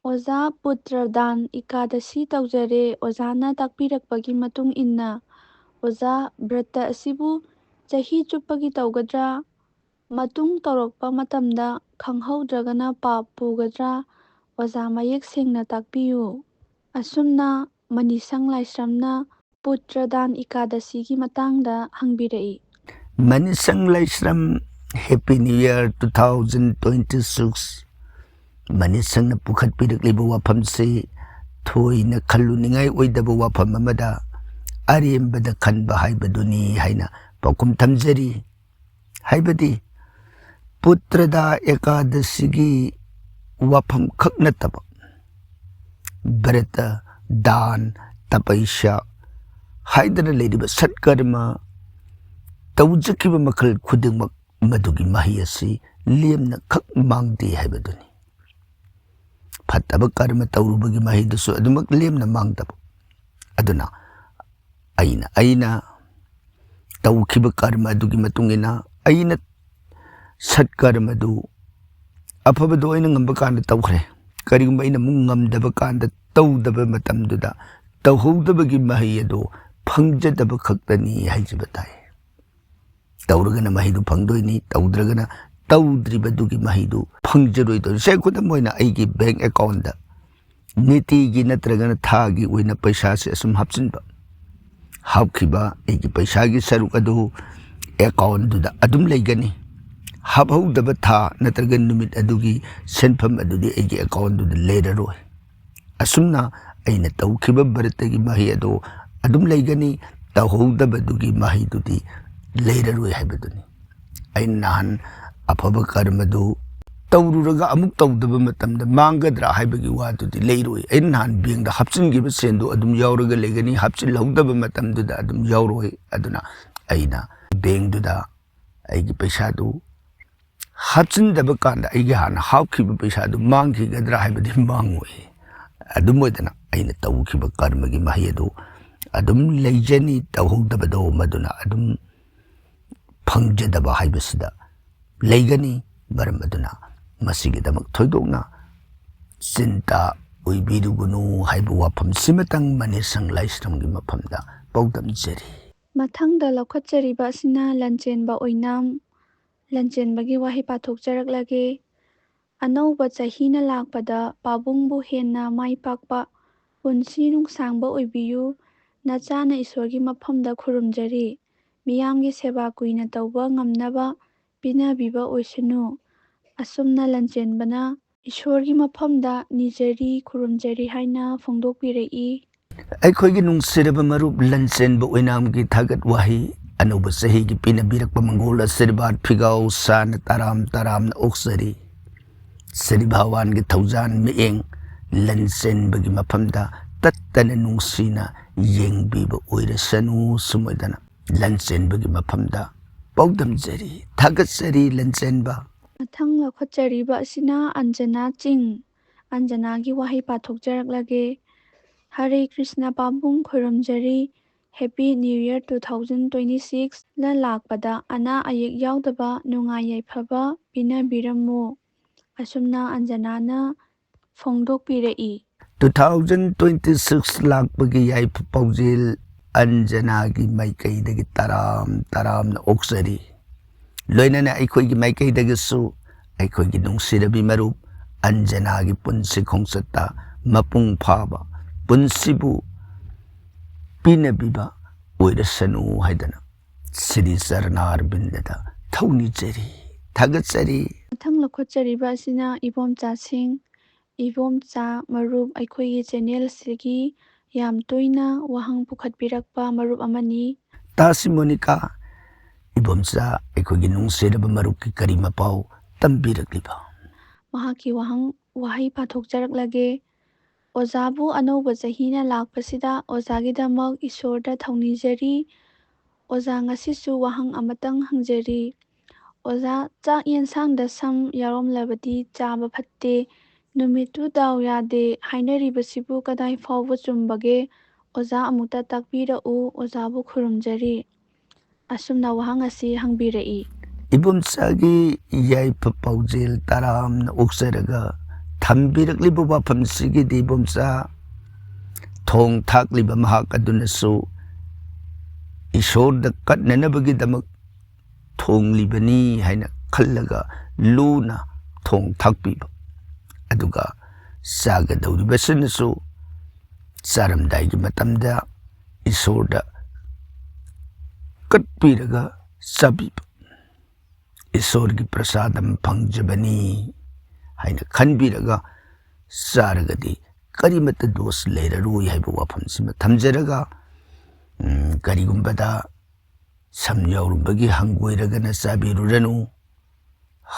ꯑꯣꯖꯥ, ꯄꯨꯇ꯭ꯔꯗꯥꯟ ꯏꯀꯥꯗꯁꯤ ꯇꯧꯖꯔꯦ꯫ ꯑꯣꯖꯥꯅ ꯇꯥꯛꯄꯤꯔꯛꯄꯒꯤ ꯃꯇꯨꯡ ꯏꯟꯅ, ꯑꯣꯖꯥ, ꯕ꯭ꯔꯇ ꯑꯁꯤꯕꯨ ꯆꯍꯤ ꯆꯨꯞꯄꯒꯤ ꯇꯧꯒꯗ꯭ꯔꯥ? ꯃꯇꯨꯡ ꯇꯧꯔꯛꯄ ꯃꯇꯝꯗ ꯈꯪꯍꯧꯗ꯭ꯔꯒꯅ ꯄꯥꯞ ꯄꯨꯒꯗ꯭ꯔꯥ? ꯑꯣꯖꯥ, ꯃꯌꯦꯛ ꯁꯦꯡꯅ ꯇꯥꯛꯄꯤꯌꯨ꯫ ꯑꯁꯨꯝꯅ ꯃꯅꯤꯁꯪ ꯂꯥꯏꯁ꯭ꯔꯝꯅ ꯄꯨꯇ꯭ꯔꯗꯥꯟ ꯏꯀꯥꯗꯁꯤꯒꯤ ꯃꯇꯥꯡꯗ ꯍꯪꯕꯤꯔꯛꯏ꯫ Manishang Laishram, happy new year two thousand twenty six. ꯃꯅꯤꯁꯪꯅ ꯄꯨꯈꯠꯄꯤꯔꯛꯂꯤꯕ ꯋꯥꯐꯝꯁꯤ ꯊꯣꯏꯅ ꯈꯜꯂꯨꯅꯤꯡꯉꯥꯏ ꯑꯣꯏꯗꯕ ꯋꯥꯐꯝ ꯑꯃꯗ ꯑꯔꯦꯝꯕꯗ ꯈꯟꯕ ꯍꯥꯏꯕꯗꯨꯅꯤ ꯍꯥꯏꯅ ꯄꯥꯎꯈꯨꯝ ꯊꯝꯖꯔꯤ꯫ ꯍꯥꯏꯕꯗꯤ ꯄꯨꯇ꯭ꯔꯗꯥ ꯑꯦꯀꯥꯗꯁꯤꯒꯤ ꯋꯥꯐꯝ ꯈꯛ ꯅꯠꯇꯕ, ꯕ꯭ꯔꯇ, ꯗꯥꯟ, ꯇꯄꯩꯁ꯭ꯌꯥ ꯍꯥꯏꯗꯅ ꯂꯩꯔꯤꯕ ꯁꯠꯀꯔꯃ ꯇꯧꯖꯈꯤꯕ ꯃꯈꯜ ꯈꯨꯗꯤꯡꯃꯛ ꯃꯗꯨꯒꯤ ꯃꯍꯩ ꯑꯁꯤ ꯂꯦꯝꯅ ꯈꯛ ꯃꯥꯡꯗꯦ ꯍꯥꯏꯕꯗꯨꯅꯤ꯫ ꯐꯠꯇꯕ ꯀꯔꯃ ꯇꯧꯔꯨꯕꯒꯤ ꯃꯍꯩꯗꯨꯁꯨ ꯑꯗꯨꯃꯛ ꯂꯦꯝꯅ ꯃꯥꯡꯗꯕ꯫ ꯑꯗꯨꯅ ꯑꯩꯅ, ꯑꯩꯅ ꯇꯧꯈꯤꯕ ꯀꯔꯃ ꯑꯗꯨꯒꯤ ꯃꯇꯨꯡ ꯏꯟꯅ ꯑꯩꯅ ꯁꯠꯀꯔꯃꯗꯨ, ꯑꯐꯕꯗꯨ ꯑꯩꯅ ꯉꯝꯕ ꯀꯥꯟꯗ ꯇꯧꯈ꯭ꯔꯦ꯫ ꯀꯔꯤꯒꯨꯝꯕ ꯑꯩꯅ ꯑꯃꯨꯛ ꯉꯝꯗꯕ ꯀꯥꯟꯗ, ꯇꯧꯗꯕ ꯃꯇꯝꯗꯨꯗ, ꯇꯧꯍꯧꯗꯕꯒꯤ ꯃꯍꯩ ꯑꯗꯨ ꯐꯪꯖꯗꯕ ꯈꯛꯇꯅꯤ ꯍꯥꯏꯖꯕ ꯇꯥꯏ꯫ ꯇꯧꯔꯒꯅ ꯃꯍꯩꯗꯨ ꯐꯪꯗꯣꯏꯅꯤ, ꯇꯧꯗ꯭ꯔꯒꯅ ꯇꯧꯗ꯭ꯔꯤꯕꯗꯨꯒꯤ ꯃꯍꯩꯗꯨ ꯐꯪꯖꯔꯣꯏꯗꯣꯏꯅꯤ꯫ ꯁꯦ, ꯈꯨꯗꯝ ꯑꯣꯏꯅ, ꯑꯩꯒꯤ ꯕꯦꯡꯛ ꯑꯦꯀꯥꯎꯟꯗ ꯅꯤꯇꯤꯒꯤ ꯅꯠꯇ꯭ꯔꯒꯅ ꯊꯥꯒꯤ ꯑꯣꯏꯅ ꯄꯩꯁꯥꯁꯦ ꯑꯁꯨꯝ ꯍꯥꯞꯆꯤꯟꯕ, ꯍꯥꯞꯈꯤꯕ ꯑꯩꯒꯤ ꯄꯩꯁꯥꯒꯤ ꯁꯔꯨꯛ ꯑꯗꯨ ꯑꯦꯀꯥꯎꯟꯗꯨꯗ ꯑꯗꯨꯝ ꯂꯩꯒꯅꯤ꯫ ꯍꯥꯞꯍꯧꯗꯕ ꯊꯥ ꯅꯠꯇ꯭ꯔꯒ ꯅꯨꯃꯤꯠ ꯑꯗꯨꯒꯤ ꯁꯦꯟꯐꯝ ꯑꯗꯨꯗꯤ ꯑꯩꯒꯤ ꯑꯦꯀꯥꯎꯟꯗꯨꯗ ꯂꯩꯔꯔꯣꯏ꯫ ꯑꯁꯨꯝꯅ ꯑꯩꯅ ꯇꯧꯈꯤꯕ ꯕ꯭ꯔꯇꯒꯤ ꯃꯍꯩ ꯑꯗꯨ ꯑꯗꯨꯝ ꯂꯩꯒꯅꯤ, ꯇꯧꯍꯧꯗꯕꯗꯨꯒꯤ ꯃꯍꯩꯗꯨꯗꯤ ꯂꯩꯔꯔꯣꯏ ꯍꯥꯏꯕꯗꯨꯅꯤ꯫ ꯑꯩꯅ ꯅꯍꯥꯟ ꯑꯐꯕ ꯀꯔꯃꯗꯨ ꯇꯧꯔꯨꯔꯒ ꯑꯃꯨꯛ ꯇꯧꯗꯕ ꯃꯇꯝꯗ ꯃꯥꯡꯒꯗ꯭ꯔꯥ ꯍꯥꯏꯕꯒꯤ ꯋꯥꯗꯨꯗꯤ ꯂꯩꯔꯣꯏ꯫ ꯑꯩꯅ ꯅꯍꯥꯟ ꯕꯦꯡꯗ ꯍꯥꯞꯆꯤꯟꯈꯤꯕ ꯁꯦꯟꯗꯣ ꯑꯗꯨꯝ ꯌꯥꯎꯔꯒ ꯂꯩꯒꯅꯤ, ꯍꯥꯞꯆꯤꯜꯍꯧꯗꯕ ꯃꯇꯝꯗꯨꯗ ꯑꯗꯨꯝ ꯌꯥꯎꯔꯣꯏ꯫ ꯑꯗꯨꯅ ꯑꯩꯅ ꯕꯦꯡꯗꯨꯗ ꯑꯩꯒꯤ ꯄꯩꯁꯥꯗꯨ ꯍꯥꯞꯆꯤꯟꯗꯕ ꯀꯥꯟꯗ ꯑꯩꯒꯤ ꯍꯥꯟꯅ ꯍꯥꯞꯈꯤꯕ ꯄꯩꯁꯥꯗꯨ ꯃꯥꯡꯈꯤꯒꯗ꯭ꯔꯥ ꯍꯥꯏꯕꯗꯤ ꯃꯥꯡꯉꯣꯏ꯫ ꯑꯗꯨꯝ ꯑꯣꯏꯗꯅ ꯑꯩꯅ ꯇꯧꯈꯤꯕ ꯀꯔꯃꯒꯤ ꯃꯍꯩ ꯑꯗꯨ ꯑꯗꯨꯝ ꯂꯩꯖꯅꯤ, ꯇꯧꯍꯧꯗꯕꯗꯣ ꯃꯗꯨꯅ ꯑꯗꯨꯝ ꯐꯪꯖꯗꯕ ꯍꯥꯏꯕꯁꯤꯗ ꯂꯩꯒꯅꯤ꯫ ꯃꯔꯝ ꯑꯗꯨꯅ ꯃꯁꯤꯒꯤꯗꯃꯛ ꯊꯣꯏꯗꯣꯛꯅ ꯆꯤꯟꯇꯥ ꯑꯣꯏꯕꯤꯔꯨꯒꯅꯨ ꯍꯥꯏꯕ ꯋꯥꯐꯝꯁꯤꯃꯇꯪ ꯃꯅꯦꯁꯪ ꯂꯥꯏꯁ꯭ꯔꯝꯒꯤ ꯃꯐꯝꯗ ꯄꯥꯎꯗꯝꯖꯔꯤ꯫ ꯃꯊꯪꯗ ꯂꯧꯈꯠꯆꯔꯤꯕ ꯑꯁꯤꯅ ꯂꯟꯆꯦꯟꯕ ꯑꯣꯏꯅꯥꯝ꯫ ꯂꯟꯆꯦꯟꯕꯒꯤ ꯋꯥꯍꯩ ꯄꯥꯊꯣꯛꯆꯔꯛꯂꯒꯦ꯫ ꯑꯅꯧꯕ ꯆꯍꯤꯅ ꯂꯥꯛꯄꯗ ꯄꯥꯕꯨꯡꯕꯨ ꯍꯦꯟꯅ ꯃꯥꯏ ꯄꯥꯛꯄ ꯄꯨꯟꯁꯤ ꯅꯨꯡꯁꯥꯡꯕ ꯑꯣꯏꯕꯤꯌꯨ꯫ ꯅꯆꯥꯅ ꯏꯁꯣꯔꯒꯤ ꯃꯐꯝꯗ ꯈꯨꯔꯨꯝꯖꯔꯤ꯫ ꯃꯤꯌꯥꯝꯒꯤ ꯁꯦꯕꯥ ꯀꯨꯏꯅ ꯇꯧꯕ ꯉꯝꯅꯕ ꯄꯤꯅꯕꯤꯕ ꯑꯣꯏꯁꯅꯨ꯫ ꯑꯁꯨꯝꯅ ꯂꯟꯆꯦꯟꯕꯅ ꯏꯁꯣꯔꯒꯤ ꯃꯐꯝꯗ ꯅꯤꯖꯔꯤ, ꯈꯨꯔꯨꯝꯖꯔꯤ ꯍꯥꯏꯅ ꯐꯣꯡꯗꯣꯛꯄꯤꯔꯛꯏ꯫ ꯑꯩꯈꯣꯏꯒꯤ ꯅꯨꯡꯁꯤꯔꯕ ꯃꯔꯨꯞ ꯂꯟꯆꯦꯟꯕ ꯑꯣꯏꯅꯥꯝꯒꯤ ꯊꯥꯒꯠ ꯋꯥꯍꯩ, ꯑꯅꯧꯕ ꯆꯍꯤꯒꯤ ꯄꯤꯅꯕꯤꯔꯛꯄ ꯃꯪꯒꯣꯜ ꯑꯁꯤꯔꯕꯥꯗ ꯐꯤꯒꯥꯎ ꯁꯥꯅ ꯇꯔꯥꯝ ꯇꯔꯥꯝꯅ ꯑꯣꯛꯆꯔꯤ꯫ ꯁꯤꯔꯤ ꯚꯒꯋꯥꯟꯒꯤ ꯊꯧꯖꯥꯟ ꯃꯤꯠꯌꯦꯡ ꯂꯟꯆꯦꯟꯕꯒꯤ ꯃꯐꯝꯗ ꯇꯠꯇꯅ ꯅꯨꯡꯁꯤꯅ ꯌꯦꯡꯕꯤꯕ ꯑꯣꯏꯔꯁꯅꯨ꯫ ꯁꯨꯝ ꯑꯣꯏꯗꯅ ꯂꯟꯆꯦꯟꯕꯒꯤ ꯃꯐꯝꯗ ꯄꯥꯎꯗꯝꯖꯔꯤ, ꯊꯥꯒꯠꯆꯔꯤ ꯂꯟꯆꯦꯟꯕ꯫ ꯃꯊꯪ ꯂꯧꯈꯠꯆꯔꯤꯕ ꯑꯁꯤꯅ ꯑꯟꯖꯅꯥ ꯆꯤꯡ꯫ ꯑꯟꯖꯅꯥꯒꯤ ꯋꯥꯍꯩ ꯄꯥꯊꯣꯛꯆꯔꯛꯂꯒꯦ꯫ ꯍꯔꯦ ꯀ꯭ꯔꯤꯁꯅ ꯄꯥꯕꯨꯡ ꯈꯨꯔꯨꯝꯖꯔꯤ꯫ Happy New Year two thousand twenty six ꯅ ꯂꯥꯛꯄꯗ ꯑꯅꯥ ꯑꯌꯦꯛ ꯌꯥꯎꯗꯕ ꯅꯨꯡꯉꯥꯏ ꯌꯥꯏꯐꯕ ꯄꯤꯅꯕꯤꯔꯝꯃꯨ꯫ ꯑꯁꯨꯝꯅ ꯑꯟꯖꯅꯥꯅ ꯐꯣꯡꯗꯣꯛꯄꯤꯔꯛꯏ꯫ Two thousand twenty six ꯂꯥꯛꯄꯒꯤ ꯌꯥꯏꯐ ꯄꯥꯎꯖꯦꯜ ꯑꯟꯖꯅꯥꯒꯤ ꯃꯥꯏꯀꯩꯗꯒꯤ ꯇꯔꯥꯝ ꯇꯔꯥꯝꯅ ꯑꯣꯛꯆꯔꯤ꯫ ꯂꯣꯏꯅꯅ ꯑꯩꯈꯣꯏꯒꯤ ꯃꯥꯏꯀꯩꯗꯒꯤꯁꯨ ꯑꯩꯈꯣꯏꯒꯤ ꯅꯨꯡꯁꯤꯔꯕꯤ ꯃꯔꯨꯞ ꯑꯟꯖꯅꯥꯒꯤ ꯄꯨꯟꯁꯤ ꯈꯣꯡꯆꯠꯇ ꯃꯄꯨꯡ ꯐꯥꯕ ꯄꯨꯟꯁꯤꯕꯨ ꯄꯤꯅꯕꯤꯕ ꯑꯣꯏꯔꯁꯅꯨ ꯍꯥꯏꯗꯅ ꯁꯤꯔꯤ ꯆꯔꯅꯥꯔꯕꯤꯟꯗꯗ ꯊꯧꯅꯤꯖꯔꯤ, ꯊꯥꯒꯠꯆꯔꯤ꯫ ꯃꯊꯪ ꯂꯧꯈꯠꯆꯔꯤꯕ ꯑꯁꯤꯅ ꯏꯕꯣꯝꯆꯥꯁꯤꯡ꯫ ꯏꯕꯣꯝꯆꯥ ꯃꯔꯨꯞ ꯑꯩꯈꯣꯏꯒꯤ channel ꯑꯁꯤꯒꯤ ꯌꯥꯝ ꯇꯣꯏꯅ ꯋꯥꯍꯪ ꯄꯨꯈꯠꯄꯤꯔꯛꯄ ꯃꯔꯨꯞ ꯑꯃꯅꯤ꯫ ꯇꯥꯁꯤ ꯃꯣꯅꯤꯀꯥ, ꯏꯕꯣꯝꯆꯥ ꯑꯩꯈꯣꯏꯒꯤ ꯅꯨꯡꯁꯤꯔꯕ ꯃꯔꯨꯞꯀꯤ ꯀꯔꯤ ꯃꯄꯥꯎ ꯇꯝꯕꯤꯔꯛꯂꯤꯕ? ꯃꯍꯥꯛꯀꯤ ꯋꯥꯍꯪ ꯋꯥꯍꯩ ꯄꯥꯊꯣꯛꯆꯔꯛꯂꯒꯦ꯫ ꯑꯣꯖꯥꯕꯨ ꯑꯅꯧꯕ ꯆꯍꯤꯅ ꯂꯥꯛꯄꯁꯤꯗ ꯑꯣꯖꯥꯒꯤꯗꯃꯛ ꯏꯁꯣꯔꯗ ꯊꯧꯅꯤꯖꯔꯤ꯫ ꯑꯣꯖꯥ, ꯉꯁꯤꯁꯨ ꯋꯥꯍꯪ ꯑꯃꯇꯪ ꯍꯪꯖꯔꯤ꯫ ꯑꯣꯖꯥ, ꯆꯥꯛ ꯌꯦꯟꯁꯥꯡꯗ ꯁꯝ ꯌꯥꯎꯔꯝꯂꯕꯗꯤ ꯆꯥꯕ ꯐꯠꯇꯦ, ꯅꯨꯃꯤꯠꯇꯨ ꯗꯥꯎ ꯌꯥꯗꯦ ꯍꯥꯏꯅꯔꯤꯕꯁꯤꯕꯨ ꯀꯗꯥꯏ ꯐꯥꯎꯕ ꯆꯨꯝꯕꯒꯦ? ꯑꯣꯖꯥ ꯑꯃꯨꯛꯇ ꯇꯥꯛꯄꯤꯔꯛꯎ, ꯑꯣꯖꯥꯕꯨ ꯈꯨꯔꯨꯝꯖꯔꯤ꯫ ꯑꯁꯨꯝꯅ ꯋꯥꯍꯪ ꯑꯁꯤ ꯍꯪꯕꯤꯔꯛꯏ꯫ ꯏꯕꯣꯝꯆꯥꯒꯤ ꯌꯥꯏꯐ ꯄꯥꯎꯖꯦꯜ ꯇꯔꯥꯝꯅ ꯑꯣꯛꯆꯔꯒ ꯊꯝꯕꯤꯔꯛꯂꯤꯕ ꯋꯥꯐꯝꯁꯤꯒꯤꯗꯤ, ꯏꯕꯣꯝꯆꯥ, ꯊꯣꯡ ꯊꯥꯛꯂꯤꯕ ꯃꯍꯥꯛ ꯑꯗꯨꯅꯁꯨ ꯏꯁꯣꯔꯗ ꯀꯠꯅꯅꯕꯒꯤꯗꯃꯛ ꯊꯣꯡꯂꯤꯕꯅꯤ ꯍꯥꯏꯅ ꯈꯜꯂꯒ ꯂꯨꯅ ꯊꯣꯡ ꯊꯥꯛꯄꯤꯕ, ꯑꯗꯨꯒ ꯆꯥꯒꯗꯧꯔꯤꯕꯁꯤꯅꯁꯨ ꯆꯥꯔꯝꯗꯥꯏꯒꯤ ꯃꯇꯝꯗ ꯏꯁꯣꯔꯗ ꯀꯠꯄꯤꯔꯒ ꯆꯥꯕꯤꯕ, ꯏꯁꯣꯔꯒꯤ ꯄ꯭ꯔꯁꯥꯗꯝ ꯐꯪꯖꯕꯅꯤ ꯍꯥꯏꯅ ꯈꯟꯕꯤꯔꯒ ꯆꯥꯔꯒꯗꯤ ꯀꯔꯤꯃꯠꯇ ꯗꯣꯁ ꯂꯩꯔꯔꯣꯏ ꯍꯥꯏꯕ ꯋꯥꯐꯝꯁꯤꯃ ꯊꯝꯖꯔꯒ, ꯎꯝ, ꯀꯔꯤꯒꯨꯝꯕꯗ ꯁꯝ ꯌꯥꯎꯔꯝꯕꯒꯤ ꯍꯪꯒꯣꯏꯔꯒꯅ ꯆꯥꯕꯤꯔꯨꯔꯅꯨ꯫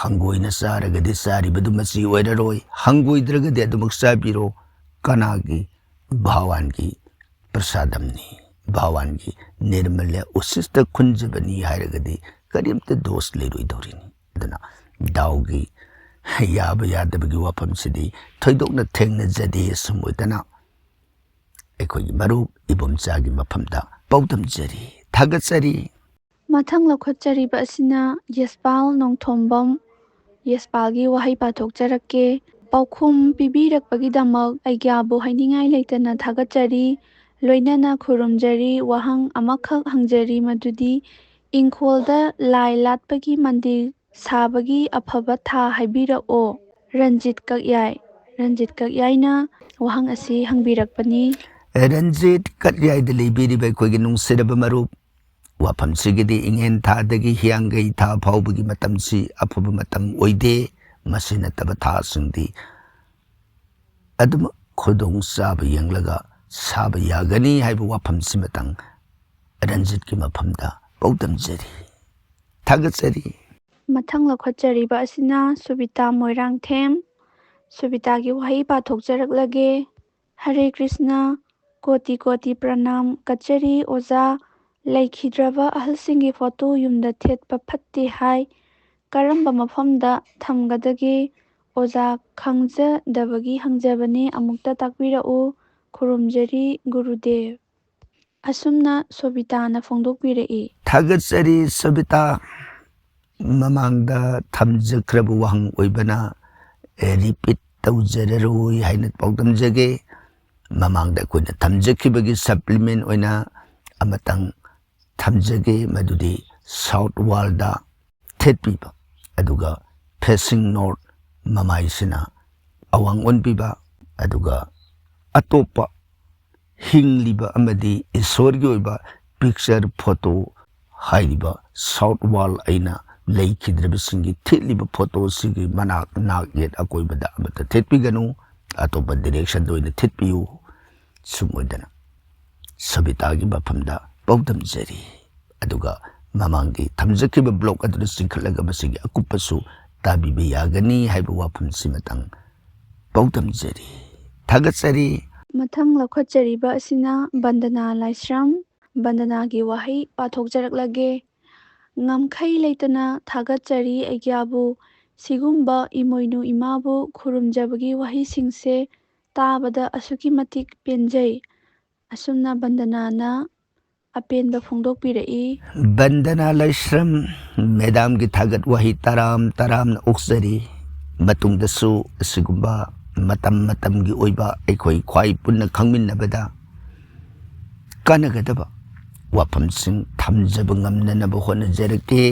ꯍꯪꯒꯣꯏꯅ ꯆꯥꯔꯒꯗꯤ ꯆꯥꯔꯤꯕꯗꯨ ꯃꯆꯤ ꯑꯣꯏꯔꯔꯣꯏ꯫ ꯍꯪꯒꯣꯏꯗ꯭ꯔꯒꯗꯤ ꯑꯗꯨꯃꯛ ꯆꯥꯕꯤꯔꯣ꯫ ꯀꯅꯥꯒꯤ? ꯚꯒꯋꯥꯟꯒꯤ ꯄ꯭ꯔꯁꯥꯗꯝꯅꯤ, ꯚꯒꯋꯥꯟꯒꯤ ꯅꯤꯔꯃꯜꯂ ꯎꯁꯤꯁꯇ ꯈꯨꯟꯖꯕꯅꯤ ꯍꯥꯏꯔꯒꯗꯤ ꯀꯔꯤꯝꯇ ꯗꯣꯁ ꯂꯩꯔꯣꯏꯗꯧꯔꯤꯅꯤ꯫ ꯑꯗꯨꯅ ꯗꯥꯎꯒꯤ ꯌꯥꯕ ꯌꯥꯗꯕꯒꯤ ꯋꯥꯐꯝꯁꯤꯗꯤ ꯊꯣꯏꯗꯣꯛꯅ ꯊꯦꯡꯅꯖꯗꯦ꯫ ꯑꯁꯨꯝ ꯑꯣꯏꯗꯅ ꯑꯩꯈꯣꯏꯒꯤ ꯃꯔꯨꯞ ꯏꯕꯣꯝꯆꯥꯒꯤ ꯃꯐꯝꯗ ꯄꯥꯎꯗꯝꯖꯔꯤ, ꯊꯥꯒꯠꯆꯔꯤ꯫ ꯃꯊꯪ ꯂꯧꯈꯠꯆꯔꯤꯕ ꯑꯁꯤꯅ ꯌꯦꯁꯄꯥꯜ ꯅꯣꯡꯊꯣꯝꯕꯝ꯫ ꯌꯦꯁꯄꯥꯜꯒꯤ ꯋꯥꯍꯩ ꯄꯥꯊꯣꯛꯆꯔꯛꯀꯦ꯫ ꯄꯥꯎꯈꯨꯝ ꯄꯤꯕꯤꯔꯛꯄꯒꯤꯗꯃꯛ ꯑꯩꯒ꯭ꯌꯥꯕꯨ ꯍꯥꯏꯅꯤꯡꯉꯥꯏ ꯂꯩꯇꯅ ꯊꯥꯒꯠꯆꯔꯤ, ꯂꯣꯏꯅꯅ ꯈꯨꯔꯨꯝꯖꯔꯤ꯫ ꯋꯥꯍꯪ ꯑꯃꯈꯛ ꯍꯪꯖꯔꯤ, ꯃꯗꯨꯗꯤ ꯏꯪꯈꯣꯜꯗ ꯂꯥꯏ ꯂꯥꯠꯄꯒꯤ ꯃꯟꯗꯤꯔ ꯁꯥꯕꯒꯤ ꯑꯐꯕ ꯊꯥ ꯍꯥꯏꯕꯤꯔꯛꯑꯣ꯫ ꯔꯟꯖꯤꯠ ꯀꯛꯌꯥꯏ꯫ ꯔꯟꯖꯤꯠ ꯀꯛꯌꯥꯏꯅ ꯋꯥꯍꯪ ꯑꯁꯤ ꯍꯪꯕꯤꯔꯛꯄꯅꯤ꯫ ꯔꯟꯖꯤꯠ ꯀꯛꯌꯥꯏꯗ ꯂꯩꯕꯤꯔꯤꯕ ꯑꯩꯈꯣꯏꯒꯤ ꯅꯨꯡꯁꯤꯔꯕ ꯃꯔꯨꯞ, ꯋꯥꯐꯝꯁꯤꯒꯤꯗꯤ ꯏꯉꯦꯟ ꯊꯥꯗꯒꯤ ꯍꯤꯌꯥꯡꯒꯩ ꯊꯥ ꯐꯥꯎꯕꯒꯤ ꯃꯇꯝꯁꯤ ꯑꯐꯕ ꯃꯇꯝ ꯑꯣꯏꯗꯦ꯫ ꯃꯁꯤ ꯅꯠꯇꯕ ꯊꯥꯁꯤꯡꯗꯤ ꯑꯗꯨꯃꯛ ꯈꯨꯗꯣꯡ ꯆꯥꯕ ꯌꯦꯡꯂꯒ ꯁꯥꯕ ꯌꯥꯒꯅꯤ ꯍꯥꯏꯕ ꯋꯥꯐꯝꯁꯤꯃꯇꯪ ꯔꯟꯖꯤꯠꯀꯤ ꯃꯐꯝꯗ ꯄꯥꯎꯗꯝꯖꯔꯤ, ꯊꯥꯒꯠꯆꯔꯤ꯫ ꯃꯊꯪ ꯂꯧꯈꯠꯆꯔꯤꯕ ꯑꯁꯤꯅ ꯁꯨꯕꯤꯇꯥ ꯃꯣꯏꯔꯥꯡꯊꯦꯝ꯫ ꯁꯨꯕꯤꯇꯥꯒꯤ ꯋꯥꯍꯩ ꯄꯥꯊꯣꯛꯆꯔꯛꯂꯒꯦ꯫ ꯍꯔꯦ ꯀ꯭ꯔꯤꯁꯅ, ꯀꯣꯇꯤ ꯀꯣꯇꯤ ꯄ꯭ꯔꯅꯥꯝ ꯀꯠꯆꯔꯤ ꯑꯣꯖꯥ꯫ ꯂꯩꯈꯤꯗ꯭ꯔꯕ ꯑꯍꯜꯁꯤꯡꯒꯤ ꯐꯣꯇꯣ ꯌꯨꯝꯗ ꯊꯦꯠꯄ ꯐꯠꯇꯦ ꯍꯥꯏ꯫ ꯀꯔꯝꯕ ꯃꯐꯝꯗ ꯊꯝꯒꯗꯒꯦ? ꯑꯣꯖꯥ ꯈꯪꯖꯗꯕꯒꯤ ꯍꯪꯖꯕꯅꯤ, ꯑꯃꯨꯛꯇ ꯇꯥꯛꯄꯤꯔꯛꯎ꯫ ꯈꯨꯔꯨꯝꯖꯔꯤ ꯒꯨꯔꯨꯗꯦꯕ꯫ ꯑꯁꯨꯝꯅ ꯁꯣꯕꯤꯇꯥꯅ ꯐꯣꯡꯗꯣꯛꯄꯤꯔꯛꯏ꯫ ꯊꯥꯒꯠꯆꯔꯤ ꯁꯣꯕꯤꯇꯥ꯫ ꯃꯃꯥꯡꯗ ꯊꯝꯖꯈ꯭ꯔꯕ ꯋꯥꯍꯪ ꯑꯣꯏꯕꯅ, ꯑꯦ, repeat ꯇꯧꯖꯔꯔꯣꯏ ꯍꯥꯏꯅ ꯄꯥꯎꯗꯝꯖꯒꯦ꯫ ꯃꯃꯥꯡꯗ ꯑꯩꯈꯣꯏꯅ ꯊꯝꯖꯈꯤꯕꯒꯤ supplement ꯑꯣꯏꯅ ꯑꯃꯇꯪ ꯊꯝꯖꯒꯦ, ꯃꯗꯨꯗꯤ south wall ꯗ ꯊꯦꯠꯄꯤꯕ, ꯑꯗꯨꯒ facing north, ꯃꯃꯥꯏꯁꯤꯅ ꯑꯋꯥꯡ ꯑꯣꯟꯕꯤꯕ, ꯑꯗꯨꯒ ꯑꯇꯣꯞꯄ ꯍꯤꯡꯂꯤꯕ ꯑꯃꯗꯤ ꯏꯁꯣꯔꯒꯤ ꯑꯣꯏꯕ picture, photo ꯍꯥꯏꯔꯤꯕ south wall ꯑꯩꯅ ꯂꯩꯈꯤꯗ꯭ꯔꯕꯁꯤꯡꯒꯤ ꯊꯦꯠꯂꯤꯕ ꯐꯣꯇꯣꯁꯤꯒꯤ ꯃꯅꯥꯛ ꯅꯥꯛ ꯌꯦꯠ ꯑꯀꯣꯏꯕꯗ ꯑꯃꯠꯇ ꯊꯦꯠꯄꯤꯒꯅꯨ, ꯑꯇꯣꯞꯄ direction ꯗ ꯑꯣꯏꯅ ꯊꯦꯠꯄꯤꯌꯨ꯫ ꯁꯨꯝ ꯑꯣꯏꯗꯅ ꯁꯕꯤꯇꯥꯒꯤ ꯃꯐꯝꯗ ꯄꯥꯎꯗꯝꯖꯔꯤ꯫ ꯑꯗꯨꯒ ꯃꯃꯥꯡꯒꯤ ꯊꯝꯖꯈꯤꯕ blog ꯑꯗꯨꯗ ꯆꯤꯡꯈꯠꯂꯒ ꯃꯁꯤꯒꯤ ꯑꯀꯨꯞꯄꯁꯨ ꯇꯥꯕꯤꯕ ꯌꯥꯒꯅꯤ ꯍꯥꯏꯕ ꯋꯥꯐꯝꯁꯤꯃꯇꯪ ꯄꯥꯎꯗꯝꯖꯔꯤ꯫ ꯊꯥꯒꯠꯆꯔꯤ꯫ ꯃꯊꯪ ꯂꯧꯈꯠꯆꯔꯤꯕ ꯑꯁꯤꯅ ꯕꯟꯗꯅꯥ ꯂꯥꯏꯁ꯭ꯔꯝ꯫ ꯕꯟꯗꯅꯥꯒꯤ ꯋꯥꯍꯩ ꯄꯥꯊꯣꯛꯆꯔꯛꯂꯒꯦ꯫ ꯉꯝꯈꯩ ꯂꯩꯇꯅ ꯊꯥꯒꯠꯆꯔꯤ ꯑꯩꯒ꯭ꯌꯥꯕꯨ꯫ ꯁꯤꯒꯨꯝꯕ ꯏꯃꯣꯏꯅꯨ ꯏꯃꯥꯕꯨ ꯈꯨꯔꯨꯝꯖꯕꯒꯤ ꯋꯥꯍꯩꯁꯤꯡꯁꯦ ꯇꯥꯕꯗ ꯑꯁꯨꯛꯀꯤ ꯃꯇꯤꯛ ꯄꯦꯟꯖꯩ꯫ ꯑꯁꯨꯝꯅ ꯕꯟꯗꯅꯥꯅ ꯑꯄꯦꯟꯕ ꯐꯣꯡꯗꯣꯛꯄꯤꯔꯛꯏ꯫ ꯕꯟꯗꯅꯥ ꯂꯥꯏꯁ꯭ꯔꯝ, madam ꯒꯤ ꯊꯥꯒꯠ ꯋꯥꯍꯩ ꯇꯔꯥꯝ ꯇꯔꯥꯝꯅ ꯑꯣꯛꯆꯔꯤ꯫ ꯃꯇꯨꯡꯗꯁꯨ ꯑꯁꯤꯒꯨꯝꯕ ꯃꯇꯝ ꯃꯇꯝꯒꯤ ꯑꯣꯏꯕ ꯑꯩꯈꯣꯏ ꯈ꯭ꯋꯥꯏ ꯄꯨꯟꯅ ꯈꯪꯃꯤꯟꯅꯕꯗ ꯀꯥꯟꯅꯒꯗꯕ ꯋꯥꯐꯝꯁꯤꯡ ꯊꯝꯖꯕ ꯉꯝꯅꯅꯕ ꯍꯣꯠꯅꯖꯔꯛꯀꯦ꯫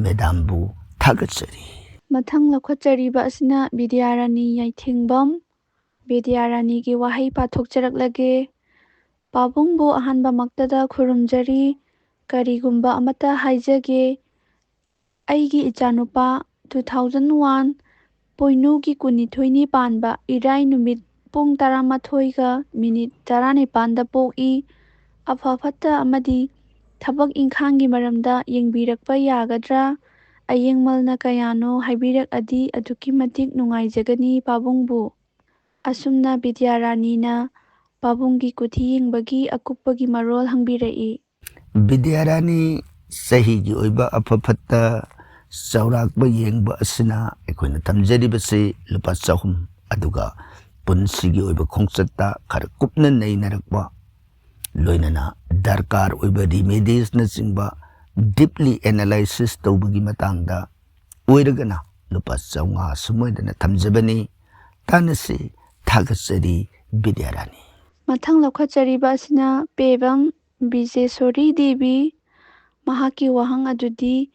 Madam ꯕꯨ ꯊꯥꯒꯠꯆꯔꯤ꯫ ꯃꯊꯪ ꯂꯧꯈꯠꯆꯔꯤꯕ ꯑꯁꯤꯅ ꯕꯤꯗ꯭ꯌꯥꯔꯥꯅꯤ ꯌꯥꯏꯊꯤꯡꯕꯝ꯫ ꯕꯤꯗ꯭ꯌꯥꯔꯥꯅꯤꯒꯤ ꯋꯥꯍꯩ ꯄꯥꯊꯣꯛꯆꯔꯛꯂꯒꯦ꯫ ꯄꯥꯕꯨꯡꯕꯨ ꯑꯍꯥꯟꯕꯃꯛꯇꯗ ꯈꯨꯔꯨꯝꯖꯔꯤ꯫ ꯀꯔꯤꯒꯨꯝꯕ ꯑꯃꯠꯇ ꯍꯥꯏꯖꯒꯦ꯫ ꯑꯩꯒꯤ ꯏꯆꯥꯅꯨꯄꯥ two thousand one ꯄꯣꯏꯅꯨꯒꯤ ꯀꯨꯟꯅꯤꯊꯣꯏꯅꯤ ꯄꯥꯟꯕ ꯏꯔꯥꯏ ꯅꯨꯃꯤꯠ ꯄꯨꯡ ꯇꯔꯥꯃꯥꯊꯣꯏꯒ ꯃꯤꯅꯤꯠ ꯇꯔꯥꯅꯤꯄꯥꯟꯗ ꯄꯣꯛꯏ꯫ ꯑꯐ ꯐꯠꯇ ꯑꯃꯗꯤ ꯊꯕꯛ ꯏꯪꯈꯥꯡꯒꯤ ꯃꯔꯝꯗ ꯌꯦꯡꯕꯤꯔꯛꯄ ꯌꯥꯒꯗ꯭ꯔꯥ? ꯑꯌꯦꯡꯃꯜꯅ ꯀꯌꯥꯅꯣ ꯍꯥꯏꯕꯤꯔꯛꯑꯗꯤ ꯑꯗꯨꯛꯀꯤ ꯃꯇꯤꯛ ꯅꯨꯡꯉꯥꯏꯖꯒꯅꯤ ꯄꯥꯕꯨꯡꯕꯨ꯫ ꯑꯁꯨꯝꯅ ꯕꯤꯗ꯭ꯌꯥꯔꯥꯅꯤꯅ ꯄꯥꯕꯨꯡꯒꯤ ꯀꯨꯊꯤ ꯌꯦꯡꯕꯒꯤ ꯑꯀꯨꯞꯄꯒꯤ ꯃꯔꯣꯜ ꯍꯪꯕꯤꯔꯛꯏ꯫ ꯕꯤꯗ꯭ꯌꯥꯔꯥꯅꯤ, ꯆꯍꯤꯒꯤ ꯑꯣꯏꯕ ꯑꯐ ꯐꯠꯇ ꯆꯥꯎꯔꯥꯛꯄ ꯌꯦꯡꯕ ꯑꯁꯤꯅ ꯑꯩꯈꯣꯏꯅ ꯊꯝꯖꯔꯤꯕꯁꯤ ꯂꯨꯄꯥ ꯆꯍꯨꯝ, ꯑꯗꯨꯒ ꯄꯨꯟꯁꯤꯒꯤ ꯑꯣꯏꯕ ꯈꯣꯡꯆꯠꯇ ꯈꯔ ꯀꯨꯞꯅ ꯅꯩꯅꯔꯛꯄ, ꯂꯣꯏꯅꯅ ꯗꯔꯀꯥꯔ ꯑꯣꯏꯕ ꯔꯤꯃꯦꯗꯤꯁꯅꯆꯤꯡꯕ ꯗꯤꯞꯂꯤ ꯑꯦꯅꯥꯂꯥꯏꯁꯤꯁ ꯇꯧꯕꯒꯤ ꯃꯇꯥꯡꯗ ꯑꯣꯏꯔꯒꯅ ꯂꯨꯄꯥ ꯆꯥꯝꯃꯉꯥ ꯁꯨꯃꯥꯏꯗꯅ ꯊꯝꯖꯕꯅꯤ꯫ ꯇꯥꯟꯅꯁꯤ꯫ ꯊꯥꯒꯠꯆꯔꯤ ꯕꯤꯗ꯭ꯌꯥꯔꯥꯅꯤ꯫ ꯃꯊꯪ ꯂꯧꯈꯠꯆꯔꯤꯕ ꯑꯁꯤꯅ ꯄꯦꯕꯝ ꯕꯤꯖꯦꯁꯣꯔꯤ ꯗꯦꯕꯤ꯫ ꯃꯍꯥꯛꯀꯤ ꯋꯥꯍꯪ ꯑꯗꯨꯗꯤ,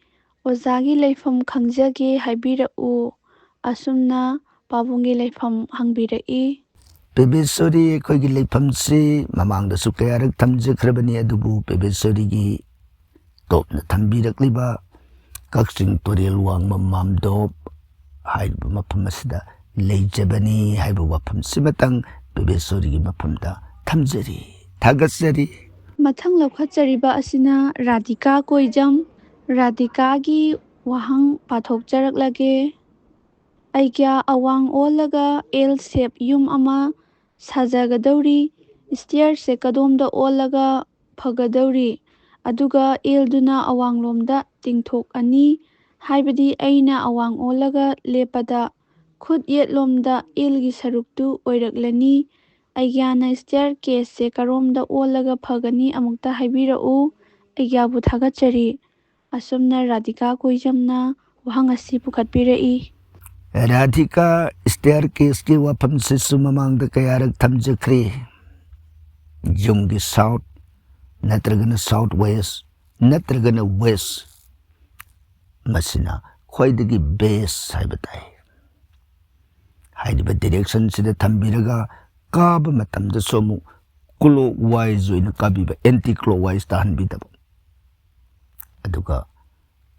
"ꯑꯣꯖꯥꯒꯤ ꯂꯩꯐꯝ ꯈꯪꯖꯒꯦ ꯍꯥꯏꯕꯤꯔꯛꯎ", ꯑꯁꯨꯝꯅ ꯄꯥꯕꯨꯡꯒꯤ ꯂꯩꯐꯝ ꯍꯪꯕꯤꯔꯛꯏ꯫ ꯄꯦꯕꯦꯁꯣꯔꯤ, ꯑꯩꯈꯣꯏꯒꯤ ꯂꯩꯐꯝꯁꯤ ꯃꯃꯥꯡꯗꯁꯨ ꯀꯌꯥꯔꯛ ꯊꯝꯖꯈ꯭ꯔꯕꯅꯤ, ꯑꯗꯨꯕꯨ ꯄꯦꯕꯦꯁꯣꯔꯤꯒꯤ ꯇꯣꯞꯅ ꯊꯝꯕꯤꯔꯛꯂꯤꯕ ꯀꯛꯆꯤꯡ ꯇꯨꯔꯦꯜ ꯋꯥꯡꯃ ꯃꯥꯝꯗꯣꯞ ꯍꯥꯏꯔꯤꯕ ꯃꯐꯝ ꯑꯁꯤꯗ ꯂꯩꯖꯕꯅꯤ ꯍꯥꯏꯕ ꯋꯥꯐꯝꯁꯤꯃꯇꯪ ꯄꯦꯕꯦꯁꯣꯔꯤꯒꯤ ꯃꯐꯝꯗ ꯊꯝꯖꯔꯤ꯫ ꯊꯥꯒꯠꯆꯔꯤ꯫ ꯃꯊꯪ ꯂꯧꯈꯠꯆꯔꯤꯕ ꯑꯁꯤꯅ ꯔꯥꯙꯤꯀꯥ ꯀꯣꯏꯖꯝ꯫ ꯔꯥꯙꯤꯀꯥꯒꯤ ꯋꯥꯍꯪ ꯄꯥꯊꯣꯛꯆꯔꯛꯂꯒꯦ꯫ ꯑꯩꯒ꯭ꯌꯥ ꯑꯋꯥꯡ ꯑꯣꯜꯂꯒ ꯑꯦꯜ ꯁꯦꯞ ꯌꯨꯝ ꯑꯃ ꯁꯥꯖꯒꯗꯧꯔꯤ꯫ ꯁ꯭ꯇꯤꯌꯔꯁꯦ ꯀꯗꯣꯝꯗ ꯑꯣꯜꯂꯒ ꯐꯒꯗꯧꯔꯤ? ꯑꯗꯨꯒ ꯑꯦꯜꯗꯨꯅ ꯑꯋꯥꯡꯂꯣꯝꯗ ꯇꯤꯡꯊꯣꯛꯑꯅꯤ ꯍꯥꯏꯕꯗꯤ ꯑꯩꯅ ꯑꯋꯥꯡ ꯑꯣꯜꯂꯒ ꯂꯦꯞꯄꯗ ꯈꯨꯠ ꯌꯦꯠꯂꯣꯝꯗ ꯑꯦꯜꯒꯤ ꯁꯔꯨꯛꯇꯨ ꯑꯣꯏꯔꯛꯂꯅꯤ꯫ ꯑꯩꯒ꯭ꯌꯥꯅ ꯁ꯭ꯇꯤꯌꯔ ꯀꯦꯁꯁꯦ ꯀꯔꯣꯝꯗ ꯑꯣꯜꯂꯒ ꯐꯒꯅꯤ ꯑꯃꯨꯛꯇ ꯍꯥꯏꯕꯤꯔꯛꯎ꯫ ꯑꯩꯒ꯭ꯌꯥꯕꯨ ꯊꯥꯒꯠꯆꯔꯤ꯫ ꯑꯁꯨꯝꯅ ꯔꯥꯙꯤꯀꯥ ꯀꯣꯏꯖꯝꯅ ꯋꯥꯍꯪ ꯑꯁꯤ ꯄꯨꯈꯠꯄꯤꯔꯛꯏ꯫ ꯔꯥꯙꯤꯀꯥ, ꯁ꯭ꯇꯤꯌꯔ ꯀꯦꯁꯀꯤ ꯋꯥꯐꯝꯁꯤꯁꯨ ꯃꯃꯥꯡꯗ ꯀꯌꯥꯔꯛ ꯊꯝꯖꯈ꯭ꯔꯦ꯫ ꯌꯨꯝꯒꯤ ꯁꯥꯎꯠ ꯅꯠꯇ꯭ꯔꯒꯅ ꯁꯥꯎꯠ ꯋꯦꯁ ꯅꯠꯇ꯭ꯔꯒꯅ ꯋꯦꯁ, ꯃꯁꯤꯅ ꯈ꯭ꯋꯥꯏꯗꯒꯤ ꯕꯦꯁ ꯍꯥꯏꯕ ꯇꯥꯏ꯫ ꯍꯥꯏꯔꯤꯕ ꯗꯤꯔꯦꯛꯁꯟꯁꯤꯗ ꯊꯝꯕꯤꯔꯒ ꯀꯥꯕ ꯃꯇꯝꯗꯁꯨ ꯑꯃꯨꯛ ꯀ꯭ꯂꯣꯛ ꯋꯥꯏꯁ ꯑꯣꯏꯅ ꯀꯥꯕꯤꯕ, ꯑꯦꯟꯇꯤ ꯀ꯭ꯂꯣꯛ ꯋꯥꯏꯁ ꯇꯥꯍꯟꯕꯤꯗꯕ꯫ ꯑꯗꯨꯒ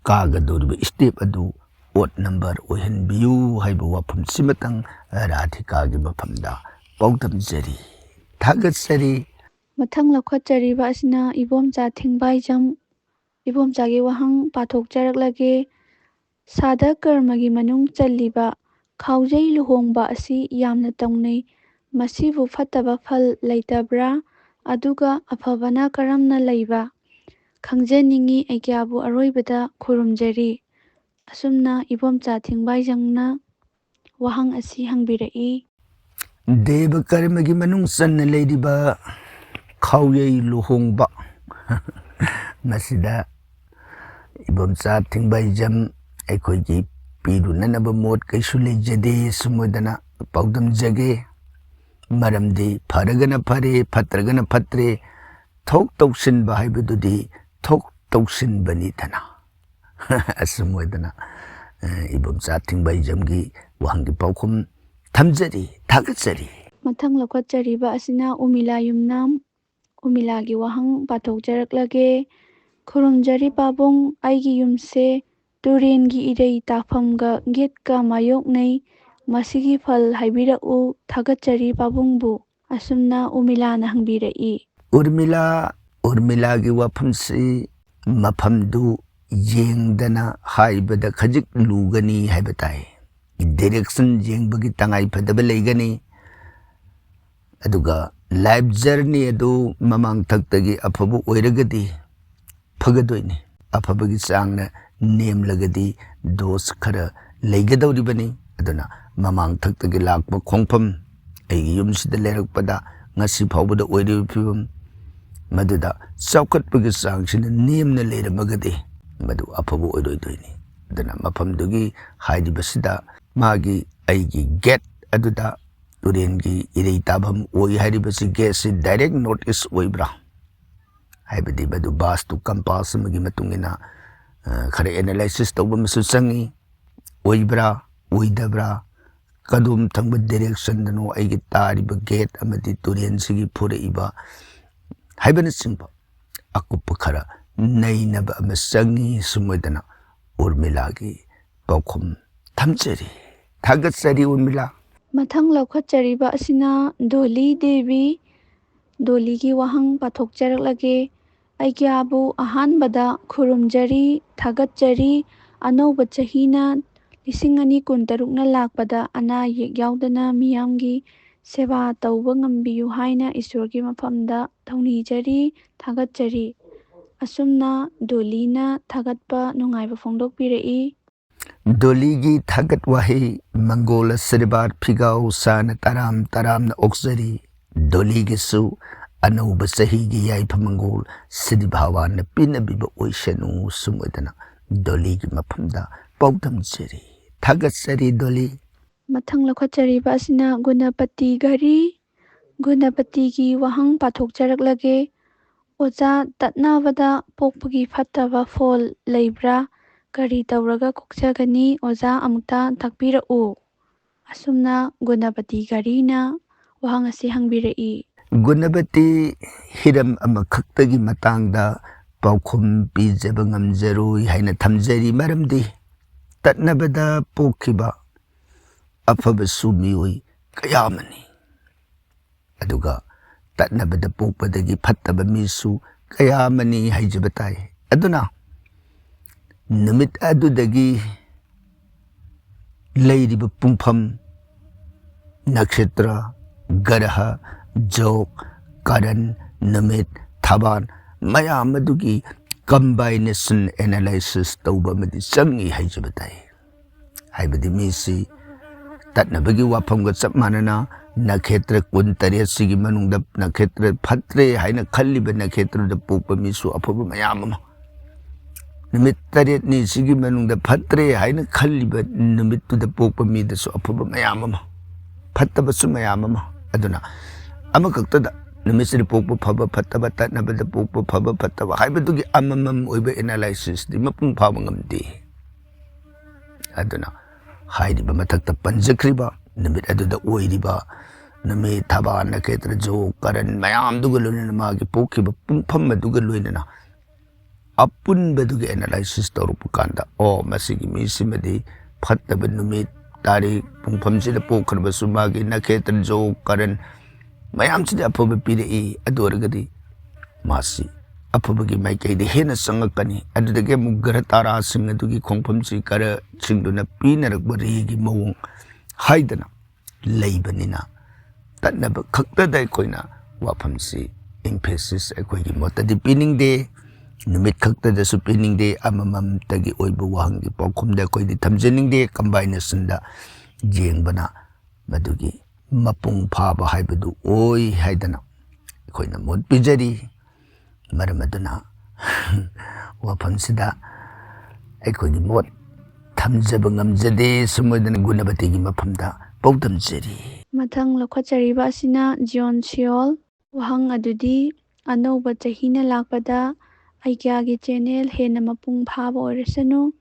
ꯀꯥꯒꯗꯧꯔꯤꯕ ꯁ꯭ꯇꯦꯞ ꯑꯗꯨ ꯑꯣꯗ ꯅꯝꯕꯔ ꯑꯣꯏꯍꯟꯕꯤꯌꯨ ꯍꯥꯏꯕ ꯋꯥꯐꯝꯁꯤꯃꯇꯪ ꯔꯥꯙꯤꯀꯥꯒꯤ ꯃꯐꯝꯗ ꯄꯥꯎꯗꯝꯖꯔꯤ꯫ ꯊꯥꯒꯠꯆꯔꯤ꯫ ꯃꯊꯪ ꯂꯧꯈꯠꯆꯔꯤꯕ ꯑꯁꯤꯅ ꯏꯕꯣꯝꯆꯥ ꯊꯤꯡꯕꯥꯏꯖꯝ꯫ ꯏꯕꯣꯝꯆꯥꯒꯤ ꯋꯥꯍꯪ ꯄꯥꯊꯣꯛꯆꯔꯛꯂꯒꯦ꯫ ꯁꯥꯙ ꯀꯔꯃꯒꯤ ꯃꯅꯨꯡ ꯆꯜꯂꯤꯕ ꯈꯥꯎꯖꯩ ꯂꯨꯍꯣꯡꯕ ꯑꯁꯤ ꯌꯥꯝꯅ ꯇꯧꯅꯩ꯫ ꯃꯁꯤꯕꯨ ꯐꯠꯇꯕ ꯐꯜ ꯂꯩꯇꯕ꯭ꯔꯥ? ꯑꯗꯨꯒ ꯑꯐꯕꯅ ꯀꯔꯝꯅ ꯂꯩꯕ? ꯈꯪꯖꯅꯤꯡꯏ꯫ ꯑꯩꯒ꯭ꯌꯥꯕꯨ ꯑꯔꯣꯏꯕꯗ ꯈꯨꯔꯨꯝꯖꯔꯤ꯫ ꯑꯁꯨꯝꯅ ꯏꯕꯣꯝꯆꯥ ꯊꯤꯡꯕꯥꯏꯖꯝꯅ ꯋꯥꯍꯪ ꯑꯁꯤ ꯍꯪꯕꯤꯔꯛꯏ꯫ ꯗꯦꯕ ꯀꯔꯃꯒꯤ ꯃꯅꯨꯡ ꯆꯟꯅ ꯂꯩꯔꯤꯕ ꯈꯥꯎꯌꯩ ꯂꯨꯍꯣꯡꯕ ꯃꯁꯤꯗ ꯏꯕꯣꯝꯆꯥ ꯊꯤꯡꯕꯥꯏꯖꯝ ꯑꯩꯈꯣꯏꯒꯤ ꯄꯤꯔꯨꯅꯅꯕ ꯃꯣꯠ ꯀꯩꯁꯨ ꯂꯩꯖꯗꯦ꯫ ꯁꯨꯝ ꯑꯣꯏꯗꯅ ꯄꯥꯎꯗꯝꯖꯒꯦ꯫ ꯃꯔꯝꯗꯤ ꯐꯔꯒꯅ ꯐꯔꯦ, ꯐꯠꯇ꯭ꯔꯒꯅ ꯐꯠꯇ꯭ꯔꯦ, ꯊꯣꯛ ꯇꯧꯁꯤꯟꯕ ꯍꯥꯏꯕꯗꯨꯗꯤ ꯊꯣꯛ ꯇꯧꯁꯤꯟꯕꯅꯤꯗꯅ꯫ ꯑꯁꯨꯝ ꯑꯣꯏꯗꯅ, ꯑ, ꯏꯕꯣꯝꯆꯥ ꯊꯤꯡꯕꯥꯏꯖꯝꯒꯤ ꯋꯥꯍꯪꯒꯤ ꯄꯥꯎꯈꯨꯝ ꯊꯝꯖꯔꯤ, ꯊꯥꯒꯠꯆꯔꯤ꯫ ꯃꯊꯪ ꯂꯧꯈꯠꯆꯔꯤꯕ ꯑꯁꯤꯅ ꯎꯃꯤꯂꯥ ꯌꯨꯝꯅꯥꯝ꯫ ꯎꯃꯤꯂꯥꯒꯤ ꯋꯥꯍꯪ ꯄꯥꯊꯣꯛꯆꯔꯛꯂꯒꯦ꯫ ꯈꯨꯔꯨꯝꯖꯔꯤ ꯄꯥꯕꯨꯡ, ꯑꯩꯒꯤ ꯌꯨꯝꯁꯦ ꯇꯨꯔꯦꯟꯒꯤ ꯏꯔꯩ ꯇꯥꯐꯝꯒ ꯒꯦꯠꯀ ꯃꯥꯌꯣꯛꯅꯩ꯫ ꯃꯁꯤꯒꯤ ꯐꯜ ꯍꯥꯏꯕꯤꯔꯛꯎ꯫ ꯊꯥꯒꯠꯆꯔꯤ ꯄꯥꯕꯨꯡꯕꯨ꯫ ꯑꯁꯨꯝꯅ ꯎꯃꯤꯂꯥꯅ ꯍꯪꯕꯤꯔꯛꯏ꯫ ꯎꯔꯃꯤꯂꯥ, ꯎꯔꯃꯤꯂꯥꯒꯤ ꯋꯥꯐꯝꯁꯤ ꯃꯐꯝꯗꯨ ꯌꯦꯡꯗꯅ ꯍꯥꯏꯕꯗ ꯈꯖꯤꯛ ꯂꯨꯒꯅꯤ ꯍꯥꯏꯕ ꯇꯥꯏ꯫ ꯗꯥꯏꯔꯦꯛꯁꯟ ꯌꯦꯡꯕꯒꯤ ꯇꯉꯥꯏ ꯐꯗꯕ ꯂꯩꯒꯅꯤ꯫ ꯑꯗꯨꯒ ꯂꯥꯏꯐ ꯖꯔꯅꯤ ꯑꯗꯨ ꯃꯃꯥꯡ ꯊꯛꯇꯒꯤ ꯑꯐꯕ ꯑꯣꯏꯔꯒꯗꯤ ꯐꯒꯗꯣꯏꯅꯤ꯫ ꯑꯐꯕꯒꯤ ꯆꯥꯡꯅ ꯅꯦꯝꯂꯒꯗꯤ ꯗꯣꯁ ꯈꯔ ꯂꯩꯒꯗꯧꯔꯤꯕꯅꯤ꯫ ꯑꯗꯨꯅ ꯃꯃꯥꯡ ꯊꯛꯇꯒꯤ ꯂꯥꯛꯄ ꯈꯣꯡꯐꯝ, ꯑꯩꯒꯤ ꯌꯨꯝꯁꯤꯗ ꯂꯩꯔꯛꯄꯗ ꯉꯁꯤ ꯐꯥꯎꯕꯗ ꯑꯣꯏꯔꯤꯕ ꯐꯤꯕꯝ, ꯃꯗꯨꯗ ꯆꯥꯎꯈꯠꯄꯒꯤ ꯆꯥꯡꯁꯤꯅ ꯅꯦꯝꯅ ꯂꯩꯔꯝꯃꯒꯗꯤ ꯃꯗꯨ ꯑꯐꯕ ꯑꯣꯏꯔꯣꯏꯗꯣꯏꯅꯤ꯫ ꯑꯗꯨꯅ ꯃꯐꯝꯗꯨꯒꯤ ꯍꯥꯏꯔꯤꯕꯁꯤꯗ ꯃꯥꯒꯤ ꯑꯩꯒꯤ ꯒꯦꯠ ꯑꯗꯨꯗ ꯇꯨꯔꯦꯟꯒꯤ ꯏꯔꯩ ꯇꯥꯐꯝ ꯑꯣꯏ ꯍꯥꯏꯔꯤꯕꯁꯤ ꯒꯦꯠꯁꯤ ꯗꯥꯏꯔꯦꯛ ꯅꯣꯔꯠ ꯏꯁ ꯑꯣꯏꯕ꯭ꯔꯥ? ꯍꯥꯏꯕꯗꯤ ꯃꯗꯨ ꯕꯥꯁꯇꯨ ꯀꯝꯄꯥꯁ ꯑꯃꯒꯤ ꯃꯇꯨꯡ ꯏꯟꯅ, ꯑ, ꯈꯔ ꯑꯦꯅꯥꯂꯥꯏꯁꯤꯁ ꯇꯧꯕ ꯑꯃꯁꯨ ꯆꯪꯉꯤ꯫ ꯑꯣꯏꯕ꯭ꯔꯥ? ꯑꯣꯏꯗꯕ꯭ꯔꯥ? ꯀꯗꯣꯝ ꯊꯪꯕ ꯗꯥꯏꯔꯦꯛꯁꯟꯗꯅꯣ ꯑꯩꯒꯤ ꯇꯥꯔꯤꯕ ꯒꯦꯠ ꯑꯃꯗꯤ ꯇꯨꯔꯦꯟꯁꯤꯒꯤ ꯐꯨꯔꯛꯏꯕ ꯍꯥꯏꯕꯅꯆꯤꯡꯕ ꯑꯀꯨꯞꯄ ꯈꯔ ꯅꯩꯅꯕ ꯑꯃ ꯆꯪꯉꯤ꯫ ꯁꯨꯝ ꯑꯣꯏꯗꯅ ꯎꯔꯃꯤꯂꯥꯒꯤ ꯄꯥꯎꯈꯨꯝ ꯊꯝꯖꯔꯤ꯫ ꯊꯥꯒꯠꯆꯔꯤ ꯎꯔꯃꯤꯂꯥ꯫ ꯃꯊꯪ ꯂꯧꯈꯠꯆꯔꯤꯕ ꯑꯁꯤꯅ ꯗꯣꯂꯤ ꯗꯦꯕꯤ꯫ ꯗꯣꯂꯤꯒꯤ ꯋꯥꯍꯪ ꯄꯥꯊꯣꯛꯆꯔꯛꯂꯒꯦ꯫ ꯑꯩꯒ꯭ꯌꯥꯕꯨ ꯑꯍꯥꯟꯕꯗ ꯈꯨꯔꯨꯝꯖꯔꯤ, ꯊꯥꯒꯠꯆꯔꯤ꯫ ꯑꯅꯧꯕ ꯆꯍꯤꯅ ꯂꯤꯁꯤꯡ ꯑꯅꯤ ꯀꯨꯟꯇꯔꯨꯛꯅ ꯂꯥꯛꯄꯗ ꯑꯅꯥ ꯑꯌꯦꯛ ꯌꯥꯎꯗꯅ ꯃꯤꯌꯥꯝꯒꯤ ꯁꯦꯕꯥ ꯇꯧꯕ ꯉꯝꯕꯤꯌꯨ ꯍꯥꯏꯅ ꯏꯁꯣꯔꯒꯤ ꯃꯐꯝꯗ ꯊꯧꯅꯤꯖꯔꯤ, ꯊꯥꯒꯠꯆꯔꯤ꯫ ꯑꯁꯨꯝꯅ ꯗꯣꯂꯤꯅ ꯊꯥꯒꯠꯄ ꯅꯨꯡꯉꯥꯏꯕ ꯐꯣꯡꯗꯣꯛꯄꯤꯔꯛꯏ꯫ ꯗꯣꯂꯤꯒꯤ ꯊꯥꯒꯠ ꯋꯥꯍꯩ, ꯃꯪꯒꯣꯜ ꯑꯁꯤꯔꯕꯥꯗ ꯐꯤꯒꯥꯎ ꯁꯥꯅ ꯇꯔꯥꯝ ꯇꯔꯥꯝꯅ ꯑꯣꯛꯆꯔꯤ꯫ ꯗꯣꯂꯤꯒꯤꯁꯨ ꯑꯅꯧꯕ ꯆꯍꯤꯒꯤ ꯌꯥꯏꯐ ꯃꯪꯒꯣꯜ ꯁꯤꯗꯤ ꯚꯒꯋꯥꯟꯅ ꯄꯤꯅꯕꯤꯕ ꯑꯣꯏꯁꯅꯨ꯫ ꯁꯨꯝ ꯑꯣꯏꯗꯅ ꯗꯣꯂꯤꯒꯤ ꯃꯐꯝꯗ ꯄꯥꯎꯗꯝꯖꯔꯤ꯫ ꯊꯥꯒꯠꯆꯔꯤ ꯗꯣꯂꯤ꯫ ꯃꯊꯪ ꯂꯧꯈꯠꯆꯔꯤꯕ ꯑꯁꯤꯅ ꯒꯨꯅꯄꯇꯤ ꯘꯔꯤ꯫ ꯒꯨꯅꯄꯇꯤꯒꯤ ꯋꯥꯍꯪ ꯄꯥꯊꯣꯛꯆꯔꯛꯂꯒꯦ꯫ ꯑꯣꯖꯥ, ꯇꯠꯅꯕꯗ ꯄꯣꯛꯄꯒꯤ ꯐꯠꯇꯕ ꯐꯣꯜ ꯂꯩꯕ꯭ꯔꯥ? ꯀꯔꯤ ꯇꯧꯔꯒ ꯀꯣꯛꯆꯒꯅꯤ? ꯑꯣꯖꯥ, ꯑꯃꯨꯛꯇ ꯇꯥꯛꯄꯤꯔꯛꯎ꯫ ꯑꯁꯨꯝꯅ ꯒꯨꯅꯄꯇꯤ ꯘꯔꯤꯅ ꯋꯥꯍꯪ ꯑꯁꯤ ꯍꯪꯕꯤꯔꯛꯏ꯫ ꯒꯨꯅꯄꯇꯤ, ꯍꯤꯔꯝ ꯑꯃꯈꯛꯇꯒꯤ ꯃꯇꯥꯡꯗ ꯄꯥꯎꯈꯨꯝ ꯄꯤꯖꯕ ꯉꯝꯖꯔꯣꯏ ꯍꯥꯏꯅ ꯊꯝꯖꯔꯤ, ꯃꯔꯝꯗꯤ ꯇꯠꯅꯕꯗ ꯄꯣꯛꯈꯤꯕ ꯑꯐꯕꯁꯨ ꯃꯤꯑꯣꯏ ꯀꯌꯥ ꯑꯃꯅꯤ, ꯑꯗꯨꯒ ꯇꯠꯅꯕꯗ ꯄꯣꯛꯄꯗꯒꯤ ꯐꯠꯇꯕ ꯃꯤꯁꯨ ꯀꯌꯥ ꯑꯃꯅꯤ ꯍꯥꯏꯖꯕ ꯇꯥꯏ꯫ ꯑꯗꯨꯅ ꯅꯨꯃꯤꯠ ꯑꯗꯨꯗꯒꯤ ꯂꯩꯔꯤꯕ ꯄꯨꯡꯐꯝ, ꯅꯛꯁꯇ꯭ꯔ, ꯒ꯭ꯔꯍ, ꯖꯣꯛ, ꯀꯔꯟ, ꯅꯨꯃꯤꯠ, ꯊꯕꯥꯟ ꯃꯌꯥꯝ ꯑꯗꯨꯒꯤ combination analysis ꯇꯧꯕ ꯑꯃꯗꯤ ꯆꯪꯉꯤ ꯍꯥꯏꯖꯕ ꯇꯥꯏ꯫ ꯍꯥꯏꯕꯗꯤ ꯃꯤꯁꯤ ꯇꯠꯅꯕꯒꯤ ꯋꯥꯐꯝꯒ ꯆꯞ ꯃꯥꯟꯅꯅ ꯅꯈꯦꯇ꯭ꯔ ꯀꯨꯟꯇꯔꯦꯠꯁꯤꯒꯤ ꯃꯅꯨꯡꯗ ꯅꯈꯦꯇ꯭ꯔ ꯐꯠꯇ꯭ꯔꯦ ꯍꯥꯏꯅ ꯈꯜꯂꯤꯕ ꯅꯈꯦꯇ꯭ꯔꯗ ꯄꯣꯛꯄ ꯃꯤꯁꯨ ꯑꯐꯕ ꯃꯌꯥꯝ ꯑꯃ, ꯅꯨꯃꯤꯠ ꯇꯔꯦꯠꯅꯤ ꯁꯤꯒꯤ ꯃꯅꯨꯡꯗ ꯐꯠꯇ꯭ꯔꯦ ꯍꯥꯏꯅ ꯈꯜꯂꯤꯕ ꯅꯨꯃꯤꯠꯇꯨꯗ ꯄꯣꯛꯄ ꯃꯤꯗꯁꯨ ꯑꯐꯕ ꯃꯌꯥꯝ ꯑꯃ, ꯐꯠꯇꯕꯁꯨ ꯃꯌꯥꯝ ꯑꯃ꯫ ꯑꯗꯨꯅ ꯑꯃꯈꯛꯇꯗ ꯅꯨꯃꯤꯠꯁꯤꯗ ꯄꯣꯛꯄ ꯐꯕ ꯐꯠꯇꯕ, ꯇꯠꯅꯕꯗ ꯄꯣꯛꯄ ꯐꯕ ꯐꯠꯇꯕ ꯍꯥꯏꯕꯗꯨꯒꯤ ꯑꯃꯃꯝ ꯑꯣꯏꯕ analysisꯇꯤ ꯃꯄꯨꯡ ꯐꯥꯕ ꯉꯝꯗꯦ꯫ ꯑꯗꯨꯅ ꯍꯥꯏꯔꯤꯕ ꯃꯊꯛꯇ ꯄꯟꯖꯈ꯭ꯔꯤꯕ ꯅꯨꯃꯤꯠ ꯑꯗꯨꯗ ꯑꯣꯏꯔꯤꯕ ꯅꯨꯃꯤꯠ, ꯊꯕꯥꯟ, ꯅꯈꯦꯇ꯭ꯔ, ꯖꯣꯛ, ꯀꯔꯟ ꯃꯌꯥꯝꯗꯨꯒ ꯂꯣꯏꯅꯅ ꯃꯥꯒꯤ ꯄꯣꯛꯈꯤꯕ ꯄꯨꯡꯐꯝ ꯑꯗꯨꯒ ꯂꯣꯏꯅꯅ ꯑꯄꯨꯟꯕꯗꯨꯒꯤ analysis ꯇꯧꯔꯛꯄ ꯀꯥꯟꯗ, ꯑꯣ, ꯃꯁꯤꯒꯤ ꯃꯤꯁꯤꯃꯗꯤ ꯐꯠꯇꯕ ꯅꯨꯃꯤꯠ, ꯇꯥꯔꯤꯛ, ꯄꯨꯡꯐꯝꯁꯤꯗ ꯄꯣꯛꯈ꯭ꯔꯕꯁꯨ ꯃꯥꯒꯤ ꯅꯈꯦꯇ꯭ꯔ, ꯖꯣꯛ, ꯀꯔꯟ ꯃꯌꯥꯝꯁꯤꯗꯤ ꯑꯐꯕ ꯄꯤꯔꯛꯏ, ꯑꯗꯨ ꯑꯣꯏꯔꯒꯗꯤ ꯃꯥꯁꯤ ꯑꯐꯕꯒꯤ ꯃꯥꯏꯀꯩꯗ ꯍꯦꯟꯅ ꯆꯪꯉꯛꯀꯅꯤ꯫ ꯑꯗꯨꯗꯒꯤ ꯑꯃꯨꯛ ꯒ꯭ꯔꯍ ꯇꯥꯔꯥꯁꯤꯡ ꯑꯗꯨꯒꯤ ꯈꯣꯡꯐꯝꯁꯤ ꯒ꯭ꯔꯍꯁꯤꯡꯗꯨꯅ ꯄꯤꯅꯔꯛꯄ ꯔꯦꯒꯤ ꯃꯑꯣꯡ ꯍꯥꯏꯗꯅ ꯂꯩꯕꯅꯤꯅ, ꯇꯠꯅꯕ ꯈꯛꯇꯗ ꯑꯩꯈꯣꯏꯅ ꯋꯥꯐꯝꯁꯤ emphasis ꯑꯩꯈꯣꯏꯒꯤ ꯃꯣꯠꯇꯗꯤ ꯄꯤꯅꯤꯡꯗꯦ, ꯅꯨꯃꯤꯠ ꯈꯛꯇꯗꯁꯨ ꯄꯤꯅꯤꯡꯗꯦ, ꯑꯃꯃꯝꯇꯒꯤ ꯑꯣꯏꯕ ꯋꯥꯍꯪꯒꯤ ꯄꯥꯎꯈꯨꯝꯗ ꯑꯩꯈꯣꯏꯗꯤ ꯊꯝꯖꯅꯤꯡꯗꯦ꯫ Combinationꯗ ꯌꯦꯡꯕꯅ ꯃꯗꯨꯒꯤ ꯃꯄꯨꯡ ꯐꯥꯕ ꯍꯥꯏꯕꯗꯨ ꯑꯣꯏ ꯍꯥꯏꯗꯅ ꯑꯩꯈꯣꯏꯅ ꯃꯣꯠ ꯄꯤꯖꯔꯤ꯫ ꯃꯔꯝ ꯑꯗꯨꯅ ꯋꯥꯐꯝꯁꯤꯗ ꯑꯩꯈꯣꯏꯒꯤ ꯃꯣꯠ ꯊꯝꯖꯕ ꯉꯝꯖꯗꯦ꯫ ꯁꯨꯝ ꯑꯣꯏꯗꯅ ꯒꯨꯅꯕꯇꯤꯒꯤ ꯃꯐꯝꯗ ꯄꯥꯎꯗꯝꯖꯔꯤ꯫ ꯃꯊꯪ ꯂꯧꯈꯠꯆꯔꯤꯕ ꯑꯁꯤꯅ ꯖꯤꯌꯣꯟ ꯁꯤꯌꯣꯜ꯫ ꯋꯥꯍꯪ ꯑꯗꯨꯗꯤ, ꯑꯅꯧꯕ ꯆꯍꯤꯅ ꯂꯥꯛꯄꯗ ꯑꯩꯒ꯭ꯌꯥꯒꯤ channel ꯍꯦꯟꯅ ꯃꯄꯨꯡ ꯐꯥꯕ ꯑꯣꯏꯔꯁꯅꯨ꯫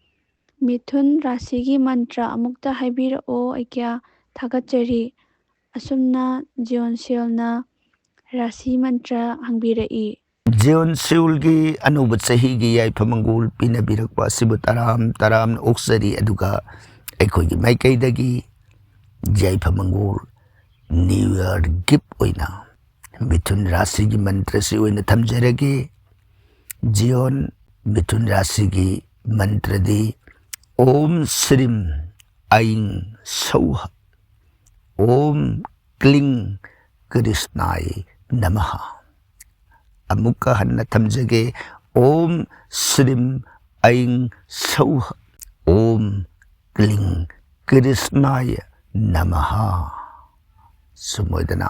ꯃꯤꯊꯨꯟ ꯔꯥꯁꯤꯒꯤ ꯃꯟꯇ꯭ꯔ ꯑꯃꯨꯛꯇ ꯍꯥꯏꯕꯤꯔꯛꯑꯣ ꯑꯩꯒ꯭ꯌꯥ꯫ ꯊꯥꯒꯠꯆꯔꯤ꯫ ꯑꯁꯨꯝꯅ ꯖꯤꯌꯣꯟ ꯁꯤꯌꯣꯜꯅ ꯔꯥꯁꯤ ꯃꯟꯇ꯭ꯔ ꯍꯪꯕꯤꯔꯛꯏ꯫ ꯖꯤꯌꯣꯟ ꯁꯤꯌꯣꯜꯒꯤ ꯑꯅꯧꯕ ꯆꯍꯤꯒꯤ ꯌꯥꯏꯐ ꯃꯪꯒꯣꯜ ꯄꯤꯅꯕꯤꯔꯛꯄ ꯑꯁꯤꯕꯨ ꯇꯔꯥꯝ ꯇꯔꯥꯝꯅ ꯑꯣꯛꯆꯔꯤ꯫ ꯑꯗꯨꯒ ꯑꯩꯈꯣꯏꯒꯤ ꯃꯥꯏꯀꯩꯗꯒꯤ ꯌꯥꯏꯐ ꯃꯪꯒꯣꯜ, New Year gift ꯑꯣꯏꯅ ꯃꯤꯊꯨꯟ ꯔꯥꯁꯤꯒꯤ ꯃꯟꯇ꯭ꯔꯁꯤ ꯑꯣꯏꯅ ꯊꯝꯖꯔꯒꯦ꯫ ꯖꯤꯌꯣꯟ, ꯃꯤꯊꯨꯟ ꯔꯥꯁꯤꯒꯤ ꯃꯟꯇ꯭ꯔꯗꯤ ॐ श्रीं ऐं सौः, ॐ क्लीं कृष्णाय नमः꯫ ꯑꯃꯨꯛꯀ ꯍꯟꯅ ꯊꯝꯖꯒꯦ꯫ ॐ श्रीं ऐं सौः, ॐ क्लीं कृष्णाय नमः꯫ ꯁꯨꯝ ꯑꯣꯏꯗꯅ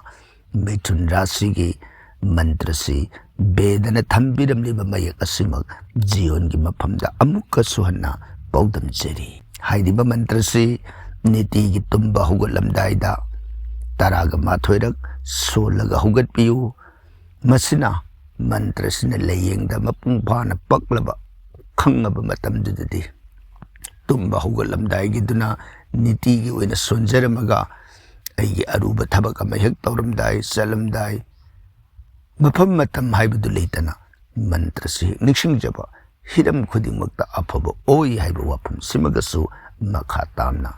ꯃꯤꯊꯨꯟ ꯔꯥꯁꯤꯒꯤ ꯃꯟꯇ꯭ꯔꯁꯤ ꯕꯦꯗꯅ ꯊꯝꯕꯤꯔꯝꯂꯤꯕ ꯃꯌꯦꯛ ꯑꯁꯤꯃꯛ ꯖꯤꯌꯣꯟꯒꯤ ꯃꯐꯝꯗ ꯑꯃꯨꯛꯀꯁꯨ ꯍꯟꯅ ꯄꯥꯎꯗꯝꯖꯔꯤ꯫ ꯍꯥꯏꯔꯤꯕ ꯃꯟꯇ꯭ꯔꯁꯤ ꯅꯤꯇꯤꯒꯤ ꯇꯨꯝꯕ ꯍꯧꯒꯠꯂꯝꯗꯥꯏꯗ ꯇꯔꯥꯒ ꯃꯥꯊꯣꯏꯔꯛ ꯁꯣꯜꯂꯒ ꯍꯧꯒꯠꯄꯤꯌꯨ꯫ ꯃꯁꯤꯅ, ꯃꯟꯇ꯭ꯔꯁꯤꯅ ꯂꯥꯏꯌꯦꯡꯗ ꯃꯄꯨꯡ ꯐꯥꯅ ꯄꯛꯂꯕ ꯈꯪꯉꯕ ꯃꯇꯝꯗꯨꯗꯗꯤ ꯇꯨꯝꯕ ꯍꯧꯒꯠꯂꯝꯗꯥꯏꯒꯤꯗꯨꯅ ꯅꯤꯇꯤꯒꯤ ꯑꯣꯏꯅ ꯁꯣꯟꯖꯔꯝꯃꯒ ꯑꯩꯒꯤ ꯑꯔꯨꯕ ꯊꯕꯛ ꯑꯃ ꯍꯦꯛ ꯇꯧꯔꯝꯗꯥꯏ, ꯆꯠꯂꯝꯗꯥꯏ, ꯃꯐꯝ ꯃꯇꯝ ꯍꯥꯏꯕꯗꯨ ꯂꯩꯇꯅ ꯃꯟꯇ꯭ꯔꯁꯤ ꯍꯦꯛ ꯅꯤꯡꯁꯤꯡꯖꯕ, ꯍꯤꯔꯝ ꯈꯨꯗꯤꯡꯃꯛꯇ ꯑꯐꯕ ꯑꯣꯏ ꯍꯥꯏꯕ ꯋꯥꯐꯝꯁꯤꯃꯒꯁꯨ ꯃꯈꯥ ꯇꯥꯅ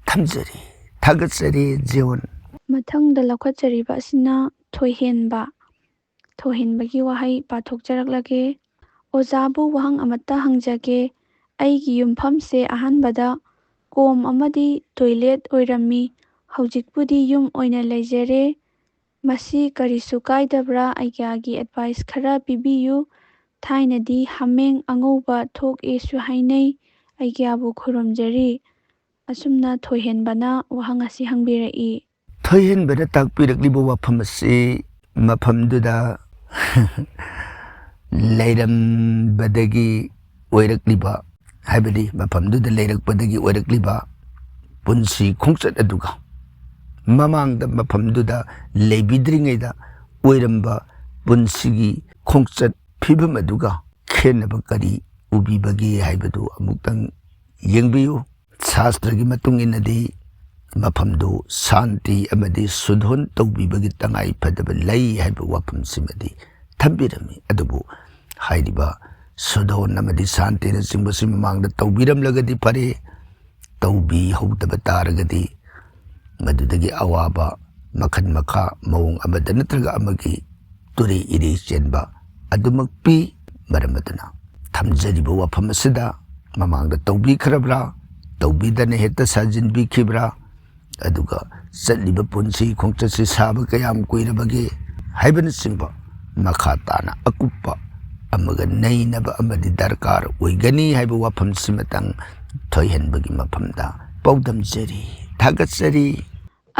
ꯊꯝꯖꯔꯤ꯫ ꯊꯥꯒꯠꯆꯔꯤ, ꯖꯤꯌꯣꯟ꯫ ꯃꯊꯪꯗ ꯂꯧꯈꯠꯆꯔꯤꯕ ꯑꯁꯤꯅ ꯊꯣꯏꯍꯦꯟꯕ꯫ ꯊꯣꯏꯍꯦꯟꯕꯒꯤ ꯋꯥꯍꯩ ꯄꯥꯊꯣꯛꯆꯔꯛꯂꯒꯦ꯫ ꯑꯣꯖꯥꯕꯨ ꯋꯥꯍꯪ ꯑꯃꯠꯇ ꯍꯪꯖꯒꯦ꯫ ꯑꯩꯒꯤ ꯌꯨꯝꯐꯝꯁꯦ ꯑꯍꯥꯟꯕꯗ ꯀꯣꯝ ꯑꯃꯗꯤ ꯇꯣꯏꯂꯦꯠ ꯑꯣꯏꯔꯝꯃꯤ꯫ ꯍꯧꯖꯤꯛꯄꯨꯗꯤ ꯌꯨꯝ ꯑꯣꯏꯅ ꯂꯩꯖꯔꯦ꯫ ꯃꯁꯤ ꯀꯔꯤꯁꯨ ꯀꯥꯏꯗꯕ꯭ꯔꯥ? ꯑꯥꯏꯗꯤꯌꯥꯒꯤ ꯑꯦꯗꯚꯥꯏꯁ ꯈꯔ ꯄꯤꯕꯤꯌꯨ꯫ ꯊꯥꯏꯅꯗꯤ ꯍꯥꯃꯦꯡ ꯑꯉꯧꯕ ꯊꯣꯛꯑꯦꯁꯨ ꯍꯥꯏꯅꯩ꯫ ꯑꯥꯏꯗꯤꯌꯥꯕꯨ ꯈꯨꯔꯨꯝꯖꯔꯤ꯫ ꯑꯁꯨꯝꯅ ꯊꯣꯏꯍꯦꯟꯕꯅ ꯋꯥꯍꯪ ꯑꯁꯤ ꯍꯪꯕꯤꯔꯛꯏ꯫ ꯊꯣꯏꯍꯦꯟꯕꯅ ꯇꯥꯛꯄꯤꯔꯛꯂꯤꯕ ꯋꯥꯐꯝ ꯑꯁꯤ ꯃꯐꯝꯗꯨꯗ ꯂꯩꯔꯝꯕꯗꯒꯤ ꯑꯣꯏꯔꯛꯂꯤꯕ, ꯍꯥꯏꯕꯗꯤ ꯃꯐꯝꯗꯨꯗ ꯂꯩꯔꯛꯄꯗꯒꯤ ꯑꯣꯏꯔꯛꯂꯤꯕ ꯄꯨꯟꯁꯤ ꯈꯣꯡꯆꯠ ꯑꯗꯨꯒ ꯃꯃꯥꯡꯗ ꯃꯐꯝꯗꯨꯗ ꯂꯩꯕꯤꯗ꯭ꯔꯤꯉꯩꯗ ꯑꯣꯏꯔꯝꯕ ꯄꯨꯟꯁꯤꯒꯤ ꯈꯣꯡꯆꯠ ꯐꯤꯕꯝ ꯑꯗꯨꯒ ꯈꯦꯠꯅꯕ ꯀꯔꯤ ꯎꯕꯤꯕꯒꯦ ꯍꯥꯏꯕꯗꯨ ꯑꯃꯨꯛꯇꯪ ꯌꯦꯡꯕꯤꯌꯨ꯫ ꯁꯥꯁꯇ꯭ꯔꯒꯤ ꯃꯇꯨꯡ ꯏꯟꯅꯗꯤ ꯃꯐꯝꯗꯨ ꯁꯥꯟꯇꯤ ꯑꯃꯗꯤ ꯁꯨꯗꯣꯟ ꯇꯧꯕꯤꯕꯒꯤ ꯇꯉꯥꯏ ꯐꯗꯕ ꯂꯩ ꯍꯥꯏꯕ ꯋꯥꯐꯝꯁꯤꯃꯗꯤ ꯊꯝꯕꯤꯔꯝꯃꯤ꯫ ꯑꯗꯨꯕꯨ ꯍꯥꯏꯔꯤꯕ ꯁꯨꯗꯣꯟ ꯑꯃꯗꯤ ꯁꯥꯟꯇꯤꯅꯆꯤꯡꯕꯁꯤ ꯃꯃꯥꯡꯗ ꯇꯧꯕꯤꯔꯝꯂꯒꯗꯤ ꯐꯔꯦ, ꯇꯧꯕꯤꯍꯧꯗꯕ ꯇꯥꯔꯒꯗꯤ ꯃꯗꯨꯗꯒꯤ ꯑꯋꯥꯕ ꯃꯈꯜ ꯃꯈꯥ ꯃꯑꯣꯡ ꯑꯃꯗ ꯅꯠꯇ꯭ꯔꯒ ꯑꯃꯒꯤ ꯇꯨꯔꯤ ꯏꯔꯤ ꯆꯦꯟꯕ ꯑꯗꯨꯃꯛ ꯄꯤ꯫ ꯃꯔꯝ ꯑꯗꯨꯅ ꯊꯝꯖꯔꯤꯕ ꯋꯥꯐꯝ ꯑꯁꯤꯗ ꯃꯃꯥꯡꯗ ꯇꯧꯕꯤꯈ꯭ꯔꯕ꯭ꯔꯥ, ꯇꯧꯕꯤꯗꯅ ꯍꯦꯛꯇ ꯁꯥꯖꯤꯟꯕꯤꯈꯤꯕ꯭ꯔꯥ, ꯑꯗꯨꯒ ꯆꯠꯂꯤꯕ ꯄꯨꯟꯁꯤ ꯈꯣꯡꯆꯠꯁꯤ ꯁꯥꯕ ꯀꯌꯥꯝ ꯀꯨꯏꯔꯕꯒꯦ ꯍꯥꯏꯕꯅꯆꯤꯡꯕ ꯃꯈꯥ ꯇꯥꯅ ꯑꯀꯨꯞꯄ ꯑꯃꯒ ꯅꯩꯅꯕ ꯑꯃꯗꯤ ꯗꯔꯀꯥꯔ ꯑꯣꯏꯒꯅꯤ ꯍꯥꯏꯕ ꯋꯥꯐꯝꯁꯤꯃꯇꯪ ꯊꯣꯏꯍꯟꯕꯒꯤ ꯃꯐꯝꯗ ꯄꯥꯎꯗꯝꯖꯔꯤ, ꯊꯥꯒꯠꯆꯔꯤ꯫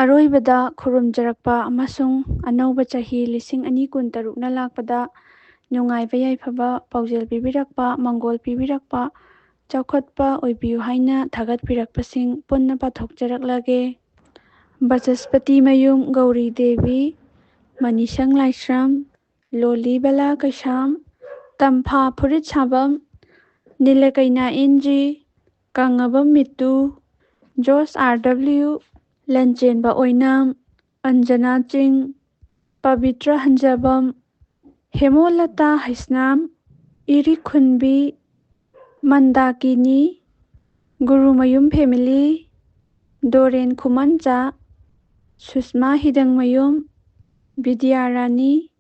ꯑꯔꯣꯏꯕꯗ ꯈꯨꯔꯨꯝꯖꯔꯛꯄ ꯑꯃꯁꯨꯡ ꯑꯅꯧꯕ ꯆꯍꯤ ꯂꯤꯁꯤꯡ ꯑꯅꯤ ꯀꯨꯟ ꯇꯔꯨꯛꯅ ꯂꯥꯛꯄꯗ ꯅꯨꯡꯉꯥꯏꯕ ꯌꯥꯏꯐꯕ ꯄꯥꯎꯖꯦꯜ ꯄꯤꯕꯤꯔꯛꯄ, ꯃꯪꯒꯣꯜ ꯄꯤꯕꯤꯔꯛꯄ, ꯆꯥꯎꯈꯠꯄ ꯑꯣꯏꯕꯤꯌꯨ ꯍꯥꯏꯅ ꯊꯥꯒꯠꯄꯤꯔꯛꯄꯁꯤꯡ ꯄꯨꯟꯅ ꯄꯥꯊꯣꯛꯆꯔꯛꯂꯒꯦ꯫ ꯕꯆꯁꯄꯇꯤ ꯃꯌꯨꯝ ꯒꯧꯔꯤ ꯗꯦꯕꯤ, ꯃꯅꯤꯁꯪ ꯂꯥꯏꯁ꯭ꯔꯝ, ꯂꯣꯂꯤ ꯕꯂꯥ Keisham, Tampha Phurit Sabam, Nilakeina N G, Kangabam Mitu, Jos R W, Lanchenba Oinam, Anjana Ching, Pabitra ꯍꯟꯖꯕꯝ, ꯍꯦꯃꯣꯂꯇꯥ Heisnam, ꯏꯔꯤꯈꯨꯟꯕꯤ, ꯃꯟꯗꯥꯀꯤꯅꯤ, ꯒꯨꯔꯨꯃꯌꯨꯝ ꯐꯦꯃꯤꯂꯤ, ꯗꯣꯔꯦꯟ ꯈꯨꯃꯟꯆꯥ, ꯁꯨꯁꯃꯥ ꯍꯤꯗꯪꯃꯌꯨꯝ, ꯕꯤꯗ꯭ꯌꯥꯔꯥꯅꯤ,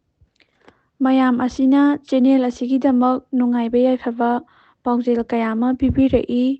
ꯃꯌꯥꯝ ꯑꯁꯤꯅ ꯆꯦꯅꯦꯜ ꯑꯁꯤꯒꯤꯗꯃꯛ ꯅꯨꯡꯉꯥꯏꯕ ꯌꯥꯏꯐꯕ ꯄꯥꯎꯖꯦꯜ ꯀꯌꯥ ꯑꯃ ꯄꯤꯕꯤꯔꯛꯏ꯫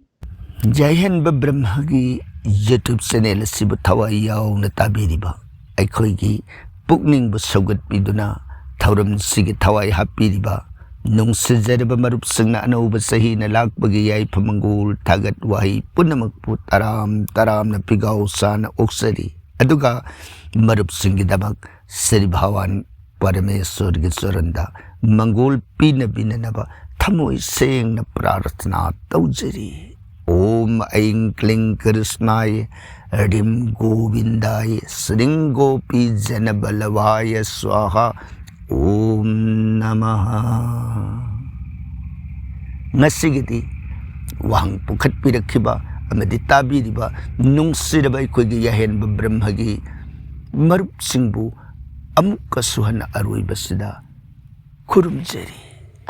ꯌꯥꯏꯍꯟꯕ ꯕ꯭ꯔꯍ꯭ꯃꯒꯤ YouTube ꯆꯦꯅꯦꯜ ꯑꯁꯤꯕꯨ ꯊꯋꯥꯏ ꯌꯥꯎꯅ ꯇꯥꯕꯤꯔꯤꯕ, ꯑꯩꯈꯣꯏꯒꯤ ꯄꯨꯛꯅꯤꯡꯕꯨ ꯁꯧꯒꯠꯄꯤꯗꯨꯅ ꯊꯧꯔꯝꯁꯤꯒꯤ ꯊꯋꯥꯏ ꯍꯥꯞꯄꯤꯔꯤꯕ ꯅꯨꯡꯁꯤꯖꯔꯕ ꯃꯔꯨꯞꯁꯤꯡꯅ, ꯑꯅꯧꯕ ꯆꯍꯤꯅ ꯂꯥꯛꯄꯒꯤ ꯌꯥꯏꯐ ꯃꯪꯒꯣꯜ ꯊꯥꯒꯠ ꯋꯥꯍꯩ ꯄꯨꯝꯅꯃꯛꯄꯨ ꯇꯔꯥꯝ ꯇꯔꯥꯝꯅ ꯄꯤꯒꯥꯎ ꯁꯥꯅ ꯑꯣꯛꯆꯔꯤ꯫ ꯑꯗꯨꯒ ꯃꯔꯨꯞꯁꯤꯡꯒꯤꯗꯃꯛ ꯁ꯭ꯔꯤ ꯚꯒꯋꯥꯟ ꯄꯔꯃꯦꯁ꯭ꯋꯔꯒꯤ ꯆꯔꯟꯗ ꯃꯪꯒꯣꯜ ꯄꯤꯅꯕꯤꯅꯅꯕ ꯊꯃꯣꯏ ꯁꯦꯡꯅ ꯄ꯭ꯔꯥꯔꯊꯅꯥ ꯇꯧꯖꯔꯤ꯫ ॐ ऐं क्लीं कृष्णाय ह्रीं गोविन्दाय श्रीं गोपीजनवल्लभाय स्वाहा। ॐ नमः। ꯉꯁꯤꯒꯤꯗꯤ ꯋꯥꯍꯪ ꯄꯨꯈꯠꯄꯤꯔꯛꯈꯤꯕ ꯑꯃꯗꯤ ꯇꯥꯕꯤꯔꯤꯕ ꯅꯨꯡꯁꯤꯔꯕ ꯑꯩꯈꯣꯏꯒꯤ ꯌꯥꯍꯦꯟꯕ ꯕ꯭ꯔꯍ꯭ꯃꯒꯤ ꯃꯔꯨꯞꯁꯤꯡꯕꯨ ꯑꯃꯨꯛꯀꯁꯨ ꯍꯟꯅ ꯑꯔꯣꯏꯕꯁꯤꯗ ꯈꯨꯔꯨꯝꯖꯔꯤ꯫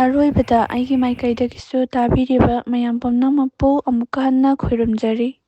ꯑꯔꯣꯏꯕꯗ ꯑꯩꯒꯤ ꯃꯥꯏꯀꯩꯗꯒꯤꯁꯨ ꯇꯥꯕꯤꯔꯤꯕ ꯃꯌꯥꯝ ꯄꯨꯝꯅꯃꯛꯄꯨ ꯑꯃꯨꯛꯀ ꯍꯟꯅ ꯈꯨꯔꯨꯝꯖꯔꯤ꯫